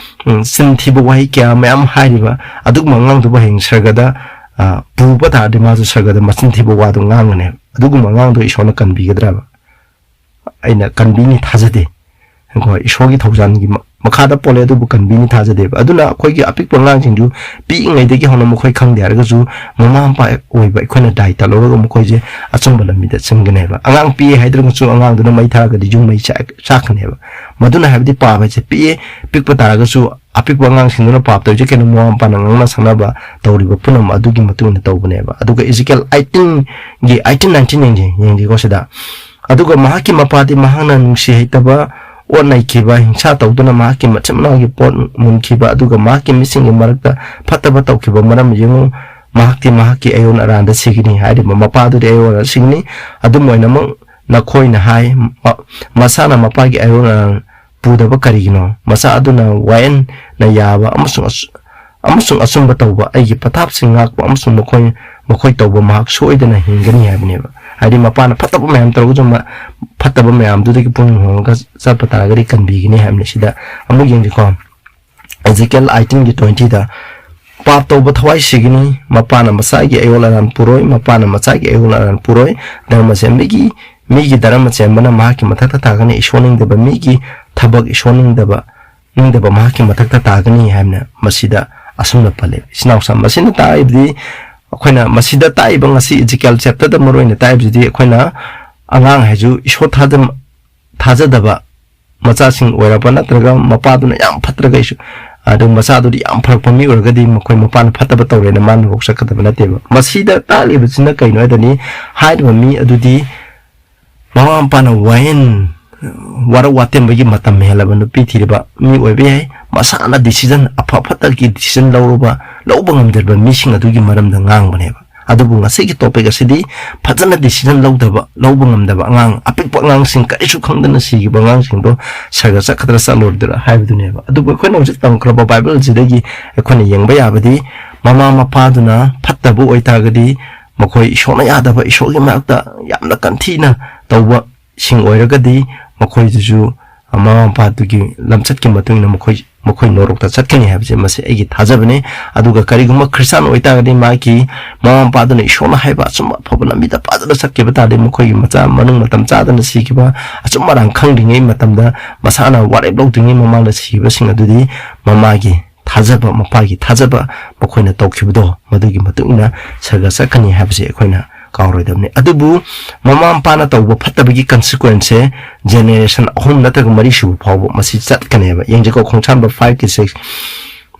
ꯎꯝ, ꯆꯤꯟ ꯊꯤꯕ ꯋꯥꯍꯩ ꯀꯌꯥ ꯃꯌꯥꯝ ꯍꯥꯏꯔꯤꯕ, ꯑꯗꯨꯒꯨꯝꯕ ꯑꯉꯥꯡꯗꯨꯕꯨ ꯍꯌꯦꯡ ꯁꯔꯒꯗ, ꯑ, ꯄꯨꯕ ꯇꯥꯔꯗꯤ ꯃꯥꯁꯨ ꯁꯔꯒꯗ ꯃꯆꯤꯟ ꯊꯤꯕ ꯋꯥꯗꯨ ꯉꯥꯡꯒꯅꯦꯕ꯫ ꯑꯗꯨꯒꯨꯝꯕ ꯑꯉꯥꯡꯗꯣ ꯏꯁꯣꯔꯅ ꯀꯟꯕꯤꯒꯗ꯭ꯔꯕ? ꯑꯩꯅ ꯀꯟꯕꯤꯅꯤ ꯊꯥꯖꯗꯦ꯫ ꯀꯣ, ꯏꯁꯣꯔꯒꯤ ꯊꯧꯖꯥꯜꯒꯤ ꯃ-, ꯃꯈꯥꯗ ꯄꯣꯜꯂꯦ, ꯑꯗꯨꯕꯨ ꯀꯟꯕꯤꯅꯤ ꯊꯥꯖꯗꯦꯕ꯫ ꯑꯗꯨꯅ ꯑꯩꯈꯣꯏꯒꯤ ꯑꯄꯤꯛꯄ ꯑꯉꯥꯡꯁꯤꯡꯁꯨ ꯄꯤꯛꯏꯉꯩꯗꯒꯤ ꯍꯧꯅ ꯃꯈꯣꯏ ꯈꯪꯗꯦ ꯍꯥꯏꯔꯒꯁꯨ ꯃꯃꯥ ꯃꯄꯥ ꯑꯣꯏꯕ ꯑꯩꯈꯣꯏꯅ ꯗꯥꯏꯇ ꯂꯧꯔꯒ ꯃꯈꯣꯏꯁꯦ ꯑꯆꯨꯝꯕ ꯂꯝꯕꯤꯗ ꯆꯤꯡꯒꯅꯦꯕ꯫ ꯑꯉꯥꯡ ꯄꯤꯛꯏ ꯍꯥꯏꯗ꯭ꯔꯒꯁꯨ ꯑꯉꯥꯡꯗꯨꯅ ꯃꯩ ꯊꯥꯔꯒꯗꯤ ꯌꯨꯝ ꯃꯩ ꯆꯥꯛ-, ꯆꯥꯛꯀꯅꯦꯕ꯫ ꯃꯗꯨꯅ ꯍꯥꯏꯕꯗꯤ ꯄꯥꯕ ꯍꯥꯏꯁꯦ ꯄꯤꯛꯑꯦ, ꯄꯤꯛꯄ ꯇꯥꯔꯒꯁꯨ ꯑꯄꯤꯛꯄ ꯑꯉꯥꯡꯁꯤꯡꯗꯨꯅ ꯄꯥꯞ ꯇꯧꯔꯤꯁꯦ ꯀꯩꯅꯣ? ꯃꯃꯥ ꯃꯄꯥꯅ ꯉꯥꯡꯅ ꯁꯛꯅꯕ ꯇꯧꯔꯤꯕ ꯄꯨꯝꯅꯃꯛ ꯑꯗꯨꯒꯤ ꯃꯇꯨꯡ ꯏꯟꯅ ꯇꯧꯕꯅꯦꯕ꯫ ꯑꯗꯨꯒ ꯏꯖꯤꯀꯦꯜ ꯑꯩꯠꯇꯤꯟꯒꯤ, ꯑꯩꯠꯇꯤꯟ, ꯅꯥꯏꯟꯇꯤꯟ ꯌꯦꯡꯁꯦ, ꯌꯦꯡꯁꯤꯀꯣ ꯁꯤꯗ꯫ ꯑꯗꯨꯒ ꯃꯍꯥꯛꯀꯤ ꯃꯄꯥꯗꯤ ꯃꯍꯥꯛꯅ ꯅꯨꯡꯁꯤ ꯍꯩꯇꯕ, ꯑꯣꯠ ꯅꯩꯈꯤꯕ, ꯍꯤꯡꯁꯥ ꯇꯧꯗꯨꯅ ꯃꯍꯥꯛꯀꯤ ꯃꯆꯤꯟ ꯃꯅꯥꯎꯒꯤ ꯄꯣꯠ ꯃꯨꯟꯈꯤꯕ, ꯑꯗꯨꯒ ꯃꯍꯥꯛꯀꯤ ꯃꯤꯁꯤꯡꯒꯤ ꯃꯔꯛꯇ ꯐꯠꯇꯕ ꯇꯧꯈꯤꯕ ꯃꯔꯝ ꯌꯦꯡꯉꯨ, ꯃꯍꯥꯛꯇꯤ ꯃꯍꯥꯛꯀꯤ ꯑꯌꯣꯟ ꯑꯔꯥꯟꯗ ꯁꯤꯒꯅꯤ꯫ ꯍꯥꯏꯔꯤꯕ ꯃꯄꯥꯗꯨꯗꯤ ꯑꯌꯣꯟ ꯑꯔꯥꯟꯗ ꯁꯤꯒꯅꯤ꯫ ꯑꯗꯨꯝ ꯑꯣꯏꯅꯃꯛ ꯅꯈꯣꯏꯅ ꯍꯥꯏ, ꯃ-, ꯃꯁꯥꯅ ꯃꯄꯥꯒꯤ ꯑꯌꯣꯟ ꯑꯔꯥꯟ ꯄꯨꯗꯕ ꯀꯔꯤꯒꯤꯅꯣ? ꯃꯆꯥ ꯑꯗꯨꯅ ꯋꯥꯌꯦꯜꯅ ꯌꯥꯕ ꯑꯃꯁꯨꯡ ꯑꯆ-, ꯑꯃꯁꯨꯡ ꯑꯆꯨꯝꯕ ꯇꯧꯕ, ꯑꯩꯒꯤ ꯄꯊꯥꯞꯁꯤꯡ ꯉꯥꯛꯄ ꯑꯃꯁꯨꯡ ꯃꯈꯣꯏ, ꯃꯈꯣꯏ ꯇꯧꯕ ꯃꯍꯥꯛ ꯁꯣꯏꯗꯅ ꯍꯤꯡꯒꯅꯤ ꯍꯥꯏꯕꯅꯦꯕ꯫ ꯍꯥꯏꯗꯤ ꯃꯄꯥꯅ ꯐꯠꯇꯕ ꯃꯌꯥꯝ ꯇꯧꯔꯒꯁꯨ ꯃ-, ꯐꯠꯇꯕ ꯃꯌꯥꯝꯗꯨꯗꯒꯤ ꯄꯨꯛꯅꯤꯡ ꯍꯣꯡꯉꯒ ꯆꯠꯄ ꯇꯥꯔꯒꯗꯤ ꯀꯟꯕꯤꯒꯅꯤ ꯍꯥꯏꯕꯅꯤ꯫ ꯁꯤꯗ ꯑꯃꯨꯛ ꯌꯦꯡꯁꯤꯀꯣ꯫ ꯏꯖꯤꯀꯦꯜ ꯑꯩꯠꯇꯤꯟꯒꯤ ꯇ꯭ꯋꯦꯟꯇꯤꯗ, "ꯄꯥꯞ ꯇꯧꯕ ꯊꯋꯥꯏ ꯁꯤꯒꯅꯤ, ꯃꯄꯥꯅ ꯃꯆꯥꯒꯤ ꯑꯌꯣꯜ ꯑꯔꯥꯟ ꯄꯨꯔꯣꯏ, ꯃꯄꯥꯅ ꯃꯆꯥꯒꯤ ꯑꯌꯣꯜ ꯑꯔꯥꯟ ꯄꯨꯔꯣꯏ, ꯙꯔꯃ ꯆꯦꯟꯕꯒꯤ, ꯃꯤꯒꯤ ꯙꯔꯃ ꯆꯦꯟꯕꯅ ꯃꯍꯥꯛꯀꯤ ꯃꯊꯛꯇ ꯇꯥꯒꯅꯤ, ꯏꯁꯣꯔ ꯅꯤꯡꯗꯕ ꯃꯤꯒꯤ ꯊꯕꯛ ꯏꯁꯣꯔ ꯅꯤꯡꯗꯕ, ꯅꯤꯡꯗꯕ ꯃꯍꯥꯛꯀꯤ ꯃꯊꯛꯇ ꯇꯥꯒꯅꯤ" ꯍꯥꯏꯅ ꯃꯁꯤꯗ ꯑꯁꯨꯝꯅ ꯄꯜꯂꯦ꯫ ꯏꯆꯤꯟ ꯏꯅꯥꯎꯁꯥ, ꯃꯁꯤꯅ ꯇꯥꯛꯏꯕꯗꯤ, ꯑꯩꯈꯣꯏꯅ ꯃꯁꯤꯗ ꯇꯥꯛꯏꯕ ꯉꯁꯤ ꯏꯖꯤꯀꯦꯜ ꯆꯦꯞꯇꯔꯗ ꯃꯔꯨ ꯑꯣꯏꯅ ꯇꯥꯛꯏꯕꯁꯤꯗꯤ, ꯑꯩꯈꯣꯏꯅ ꯑꯉꯥꯡ ꯍꯥꯏꯁꯨ ꯏꯁꯣꯔ ꯊꯥꯖ-, ꯊꯥꯖꯗꯕ ꯃꯆꯥꯁꯤꯡ ꯑꯣꯏꯔꯕ ꯅꯠꯇ꯭ꯔꯒ ꯃꯄꯥꯗꯨꯅ ꯌꯥꯝ ꯐꯠꯇ꯭ꯔꯒ ꯏꯁꯨ-, ꯑꯗꯨ ꯃꯆꯥꯗꯨꯗꯤ ꯌꯥꯝ ꯐꯔꯛꯄ ꯃꯤ ꯑꯣꯏꯔꯒꯗꯤ ꯃꯈꯣꯏ ꯃꯄꯥꯅ ꯐꯠꯇꯕ ꯇꯧꯔꯦꯅ ꯃꯥꯅ ꯅꯣꯛ ꯆꯠꯀꯗꯕ ꯅꯠꯇꯦꯕ꯫ ꯃꯁꯤꯗ ꯇꯥꯛꯂꯤꯕꯁꯤꯅ ꯀꯩꯅꯣ ꯍꯥꯏꯗꯅꯤ, ꯍꯥꯏꯔꯤꯕ ꯃꯤ ꯑꯗꯨꯗꯤ ꯃꯃꯥ ꯃꯄꯥꯅ ꯋꯥꯌꯦꯜ ꯋꯥꯔꯛ ꯋꯥꯇꯦꯝꯕꯒꯤ ꯃꯇꯝ ꯍꯦꯜꯂꯕ ꯅꯨꯄꯤ ꯊꯤꯔꯕ ꯃꯤ ꯑꯣꯏꯕ ꯌꯥꯏ꯫ ꯃꯁꯥꯅ decision, ꯑꯐ ꯐꯠꯇꯒꯤ decision ꯂꯧꯔꯨꯕ, ꯂꯧꯕ ꯉꯝꯗ꯭ꯔꯕ ꯃꯤꯁꯤꯡ ꯑꯗꯨꯒꯤ ꯃꯔꯝꯗ ꯉꯥꯡꯕꯅꯦꯕ꯫ ꯑꯗꯨꯕꯨ ꯉꯁꯤꯒꯤ topic ꯑꯁꯤꯗꯤ ꯐꯖꯅ decision ꯂꯧꯗꯕ, ꯂꯧꯕ ꯉꯝꯗꯕ ꯑꯉꯥꯡ, ꯑꯄꯤꯛꯄ ꯑꯉꯥꯡꯁꯤꯡ, ꯀꯔꯤꯁꯨ ꯈꯪꯗꯅ ꯁꯤꯈꯤꯕ ꯑꯉꯥꯡꯁꯤꯡꯗꯣ ꯁꯔꯒ ꯆꯠꯀꯗ꯭ꯔꯥ ꯆꯠꯂꯣꯏꯗ꯭ꯔꯥ ꯍꯥꯏꯕꯗꯨꯅꯦꯕ꯫ ꯑꯗꯨꯕꯨ ꯑꯩꯈꯣꯏꯅ ꯍꯧꯖꯤꯛ ꯇꯝꯈ꯭ꯔꯕ Bible ꯑꯁꯤꯗꯒꯤ ꯑꯩꯈꯣꯏꯅ ꯌꯦꯡꯕ ꯌꯥꯕꯗꯤ, ꯃꯃꯥ ꯃꯄꯥꯗꯨꯅ ꯐꯠꯇꯕ ꯑꯣꯏꯇꯥꯔꯒꯗꯤ, ꯃꯈꯣꯏ ꯏꯁꯣꯔꯅ ꯌꯥꯗꯕ, ꯏꯁꯣꯔꯒꯤ ꯃꯔꯛꯇ ꯌꯥꯝꯅ ꯀꯟꯊꯤꯅ ꯇꯧꯕ ꯁꯤꯡ ꯑꯣꯏꯔꯒꯗꯤ, ꯃꯈꯣꯏꯗꯨꯁꯨ ꯃꯃꯥ ꯃꯄꯥꯗꯨꯒꯤ ꯂꯝꯆꯠꯀꯤ ꯃꯇꯨꯡ ꯏꯟꯅ ꯃꯈꯣꯏ, ꯃꯈꯣꯏ ꯅꯣꯔꯣꯛꯇ ꯆꯠꯀꯅꯤ ꯍꯥꯏꯕꯁꯦ ꯃꯁꯤ ꯑꯩꯒꯤ ꯊꯥꯖꯕꯅꯤ꯫ ꯑꯗꯨꯒ ꯀꯔꯤꯒꯨꯝꯕ ꯈ꯭ꯔꯤꯁꯇꯥꯟ ꯑꯣꯏꯇꯥꯔꯒꯗꯤ, ꯃꯥꯒꯤ ꯃꯃꯥ ꯃꯄꯥꯗꯨꯅ ꯏꯁꯣꯔꯅ ꯍꯥꯏꯕ ꯑꯆꯨꯝꯕ ꯑꯐꯕ ꯂꯝꯕꯤꯗ ꯐꯖꯅ ꯆꯠꯈꯤꯕ ꯇꯥꯔꯗꯤ, ꯃꯈꯣꯏꯒꯤ ꯃꯆꯥ ꯃꯅꯨꯡ ꯃꯇꯝ ꯆꯥꯗꯅ ꯁꯤꯈꯤꯕ, ꯑꯆꯨꯝ ꯑꯔꯥꯟ ꯈꯪꯗ꯭ꯔꯤꯉꯩ ꯃꯇꯝꯗ, ꯃꯁꯥꯅ ꯋꯥꯔꯦꯞ ꯂꯧꯗ꯭ꯔꯤꯉꯩ ꯃꯃꯥꯡꯗ ꯁꯤꯈꯤꯕꯁꯤꯡ ꯑꯗꯨꯗꯤ ꯃꯃꯥꯒꯤ ꯊꯥꯖꯕ, ꯃꯄꯥꯒꯤ ꯊꯥꯖꯕ, ꯃꯈꯣꯏꯅ ꯇꯧꯈꯤꯕꯗꯣ, ꯃꯗꯨꯒꯤ ꯃꯇꯨꯡ ꯏꯟꯅ ꯁꯔꯒ ꯆꯠꯀꯅꯤ ꯍꯥꯏꯕꯁꯦ ꯑꯩꯈꯣꯏꯅ ꯀꯥꯎꯔꯣꯏꯗꯕꯅꯤ꯫ ꯑꯗꯨꯕꯨ ꯃꯃꯥ ꯃꯄꯥꯅ ꯇꯧꯕ ꯐꯠꯇꯕꯒꯤ consequenceꯁꯦ generation ꯑꯍꯨꯝ ꯅꯠꯇ꯭ꯔꯒ ꯃꯔꯤ ꯁꯨꯕ ꯐꯥꯎꯕ ꯃꯁꯤ ꯆꯠꯀꯅꯦꯕ꯫ ꯌꯦꯡꯖꯦꯀꯣ, ꯈꯣꯡꯁꯥꯟꯕ fiveꯀꯤ six,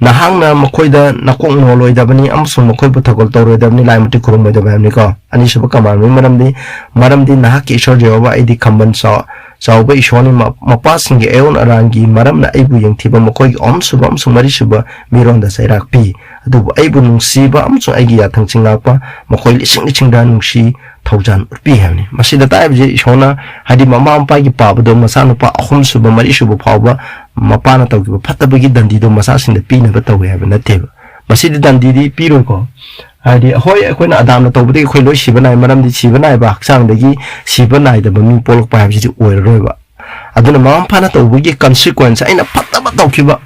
"ꯅꯍꯥꯛꯅ ꯃꯈꯣꯏꯗ ꯅꯀꯣꯛ ꯅꯣꯜꯂꯣꯏꯗꯕꯅꯤ ꯑꯃꯁꯨꯡ ꯃꯈꯣꯏꯕꯨ ꯊꯧꯒꯜ ꯇꯧꯔꯣꯏꯗꯕꯅꯤ, ꯂꯥꯏ ꯃꯇꯤꯛ ꯈꯨꯔꯨꯝꯃꯣꯏꯗꯕ" ꯍꯥꯏꯕꯅꯤꯀꯣ꯫ ꯑꯅꯤꯁꯨꯕ commandment ꯃꯔꯝꯗꯤ, "ꯃꯔꯝꯗꯤ ꯅꯍꯥꯛꯀꯤ ꯏꯁꯣꯔ ꯌꯦꯍꯣꯋꯥ ꯑꯩꯗꯤ ꯈꯝꯕꯟ ꯆꯥꯎ-, ꯆꯥꯎꯕ ꯏꯁꯣꯔꯅꯤ, ꯃ-, ꯃꯄꯥꯁꯤꯡꯒꯤ ꯑꯌꯣꯟ ꯑꯔꯥꯟꯒꯤ ꯃꯔꯝꯅ ꯑꯩꯕꯨ ꯌꯦꯡꯊꯤꯕ ꯃꯈꯣꯏꯒꯤ ꯑꯍꯨꯝꯁꯨꯕ ꯑꯃꯁꯨꯡ ꯃꯔꯤꯁꯨꯕ ꯃꯤꯔꯣꯟꯗ ꯆꯩꯔꯥꯛ ꯄꯤ꯫ ꯑꯗꯨꯕꯨ ꯑꯩꯕꯨ ꯅꯨꯡꯁꯤꯕ ꯑꯃꯁꯨꯡ ꯑꯩꯒꯤ ꯌꯥꯊꯪꯁꯤꯡ ꯉꯥꯛꯄ ꯃꯈꯣꯏ ꯂꯤꯁꯤꯡ ꯂꯤꯁꯤꯡꯗ ꯅꯨꯡꯁꯤ ꯊꯧꯖꯥꯜ ꯎꯠꯄꯤ" ꯍꯥꯏꯕꯅꯤ꯫ ꯃꯁꯤꯗ ꯇꯥꯛꯏꯕꯁꯤ ꯏꯁꯣꯔꯅ, ꯍꯥꯏꯗꯤ ꯃꯃꯥ ꯃꯄꯥꯒꯤ ꯄꯥꯕꯗꯣ ꯃꯆꯥꯅꯨꯄꯥ ꯑꯍꯨꯝꯁꯨꯕ, ꯃꯔꯤꯁꯨꯕ ꯐꯥꯎꯕ ꯃꯄꯥꯅ ꯇꯧꯈꯤꯕ ꯐꯠꯇꯕꯒꯤ ꯗꯟꯗꯤꯗꯣ ꯃꯆꯥꯁꯤꯡꯗ ꯄꯤꯅꯕ ꯇꯧꯋꯦ ꯍꯥꯏꯕ ꯅꯠꯇꯦꯕ꯫ ꯃꯁꯤꯗꯤ ꯗꯟꯗꯤꯗꯤ ꯄꯤꯔꯣꯏꯀꯣ꯫ ꯍꯥꯏꯗꯤ, ꯍꯣꯏ, ꯑꯩꯈꯣꯏꯅ ꯑꯗꯥꯝꯅ ꯇꯧꯕꯗꯒꯤ ꯑꯩꯈꯣꯏ ꯂꯣꯏ ꯁꯤꯕ ꯅꯥꯏ, ꯃꯔꯝꯗꯤ ꯁꯤꯕ ꯅꯥꯏꯕ ꯍꯛꯆꯥꯡꯗꯒꯤ ꯁꯤꯕ ꯅꯥꯏꯗꯕ ꯃꯤ ꯄꯣꯛꯂꯛꯄ ꯍꯥꯏꯕꯁꯤꯗꯤ ꯑꯣꯏꯔꯔꯣꯏꯕ꯫ ꯑꯗꯨꯅ ꯃꯃꯥ ꯃꯄꯥꯅ ꯇꯧꯕꯒꯤ consequence, ꯑꯩꯅ ꯐꯠꯇꯕ ꯇꯧꯈꯤꯕ,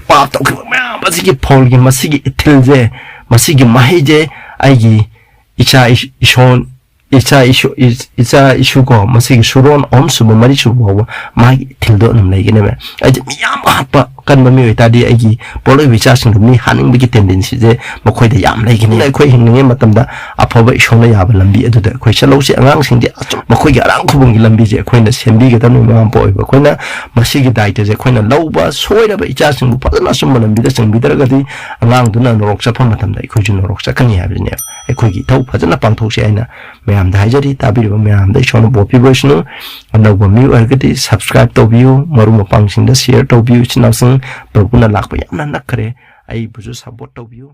ꯄꯥꯞ ꯇꯧꯈꯤꯕ ꯃꯌꯥꯝ ꯑꯁꯤꯒꯤ ꯐꯧꯒꯤ, ꯃꯁꯤꯒꯤ ꯏꯊꯤꯜꯁꯦ, ꯃꯁꯤꯒꯤ ꯃꯍꯩꯁꯦ ꯑꯩꯒꯤ ꯏꯆꯥ ꯏꯁ-, ꯏꯁꯣꯟ, ꯏꯆꯥ ꯏꯁꯨ, ꯏ-, ꯏꯆꯥ ꯏꯁꯨ ꯀꯣ, ꯃꯁꯤꯒꯤ ꯁꯨꯔꯣꯟ ꯑꯍꯨꯝꯁꯨꯕ, ꯃꯔꯤꯁꯨꯕ ꯐꯥꯎꯕ ꯃꯥꯒꯤ ꯏꯊꯤꯜꯗꯣ ꯑꯗꯨꯝ ꯂꯩꯒꯅꯦꯕ꯫ ꯑꯩꯁꯦ ꯃꯤ ꯌꯥꯝ ꯍꯥꯠꯄ ꯀꯟꯕ ꯃꯤ ꯑꯣꯏꯇꯥꯔꯗꯤ, ꯑꯩꯒꯤ ꯄꯣꯛꯂꯛꯏꯕ ꯏꯆꯥꯁꯤꯡꯗꯨ ꯃꯤ ꯍꯥꯠꯅꯤꯡꯕꯒꯤ tendencyꯁꯦ ꯃꯈꯣꯏꯗ ꯌꯥꯝ ꯂꯩꯒꯅꯤ꯫ ꯑꯩꯈꯣꯏ ꯍꯤꯡꯂꯤꯉꯩ ꯃꯇꯝꯗ ꯑꯐꯕ ꯏꯁꯣꯔꯅ ꯌꯥꯕ ꯂꯝꯕꯤ ꯑꯗꯨꯗ ꯑꯩꯈꯣꯏ ꯆꯠꯍꯧꯁꯤ꯫ ꯑꯉꯥꯡꯁꯤꯡꯗꯤ ꯑꯆꯨꯝ-, ꯃꯈꯣꯏꯒꯤ ꯑꯔꯥꯡ ꯈꯨꯕꯝꯒꯤ ꯂꯝꯕꯤꯁꯦ ꯑꯩꯈꯣꯏꯅ ꯁꯦꯝꯕꯤꯒꯗꯕꯅꯤ꯫ ꯃꯃꯥ ꯃꯄꯥ ꯑꯣꯏꯕ ꯑꯩꯈꯣꯏꯅ ꯃꯁꯤꯒꯤ ꯗꯥꯏꯇꯁꯦ ꯑꯩꯈꯣꯏꯅ ꯂꯧꯕ, ꯁꯣꯏꯔꯕ ꯏꯆꯥꯁꯤꯡꯕꯨ ꯐꯖꯅ ꯑꯆꯨꯝꯕ ꯂꯝꯕꯤꯗ ꯆꯪꯕꯤꯗ꯭ꯔꯒꯗꯤ, ꯑꯉꯥꯡꯗꯨꯅ ꯅꯣꯔꯣꯛ ꯆꯠꯄ ꯃꯇꯝꯗ ꯑꯩꯈꯣꯏꯁꯨ ꯅꯣꯔꯣꯛ ꯆꯠꯀꯅꯤ ꯍꯥꯏꯕꯁꯤꯅꯦꯕ꯫ ꯑꯩꯈꯣꯏꯒꯤ ꯏꯊꯧ ꯐꯖꯅ ꯄꯥꯡꯊꯣꯛꯁꯤ ꯍꯥꯏꯅ ꯃꯌꯥꯝꯗ ꯍꯥꯏꯖꯔꯤ꯫ ꯇꯥꯕꯤꯔꯤꯕ ꯃꯌꯥꯝꯗ ꯏꯁꯣꯔꯅ ꯕꯣꯔ ꯄꯤꯕ ꯑꯣꯏꯁꯅꯨ꯫ ꯑꯅꯧꯕ ꯃꯤ ꯑꯣꯏꯔꯒꯗꯤ subscribe ꯇꯧꯕꯤꯌꯨ, ꯃꯔꯨꯞ ꯃꯄꯥꯡꯁꯤꯡꯗ share ꯇꯧꯕꯤꯌꯨ꯫ ꯏꯆꯤꯟ ꯏꯅꯥꯎꯁꯤꯡ, ꯄ꯭ꯔꯚꯨꯅ ꯂꯥꯛꯄ ꯌꯥꯝꯅ ꯅꯛꯈ꯭ꯔꯦ, ꯑꯩꯕꯨꯁꯨ support ꯇꯧꯕꯤꯌꯨ꯫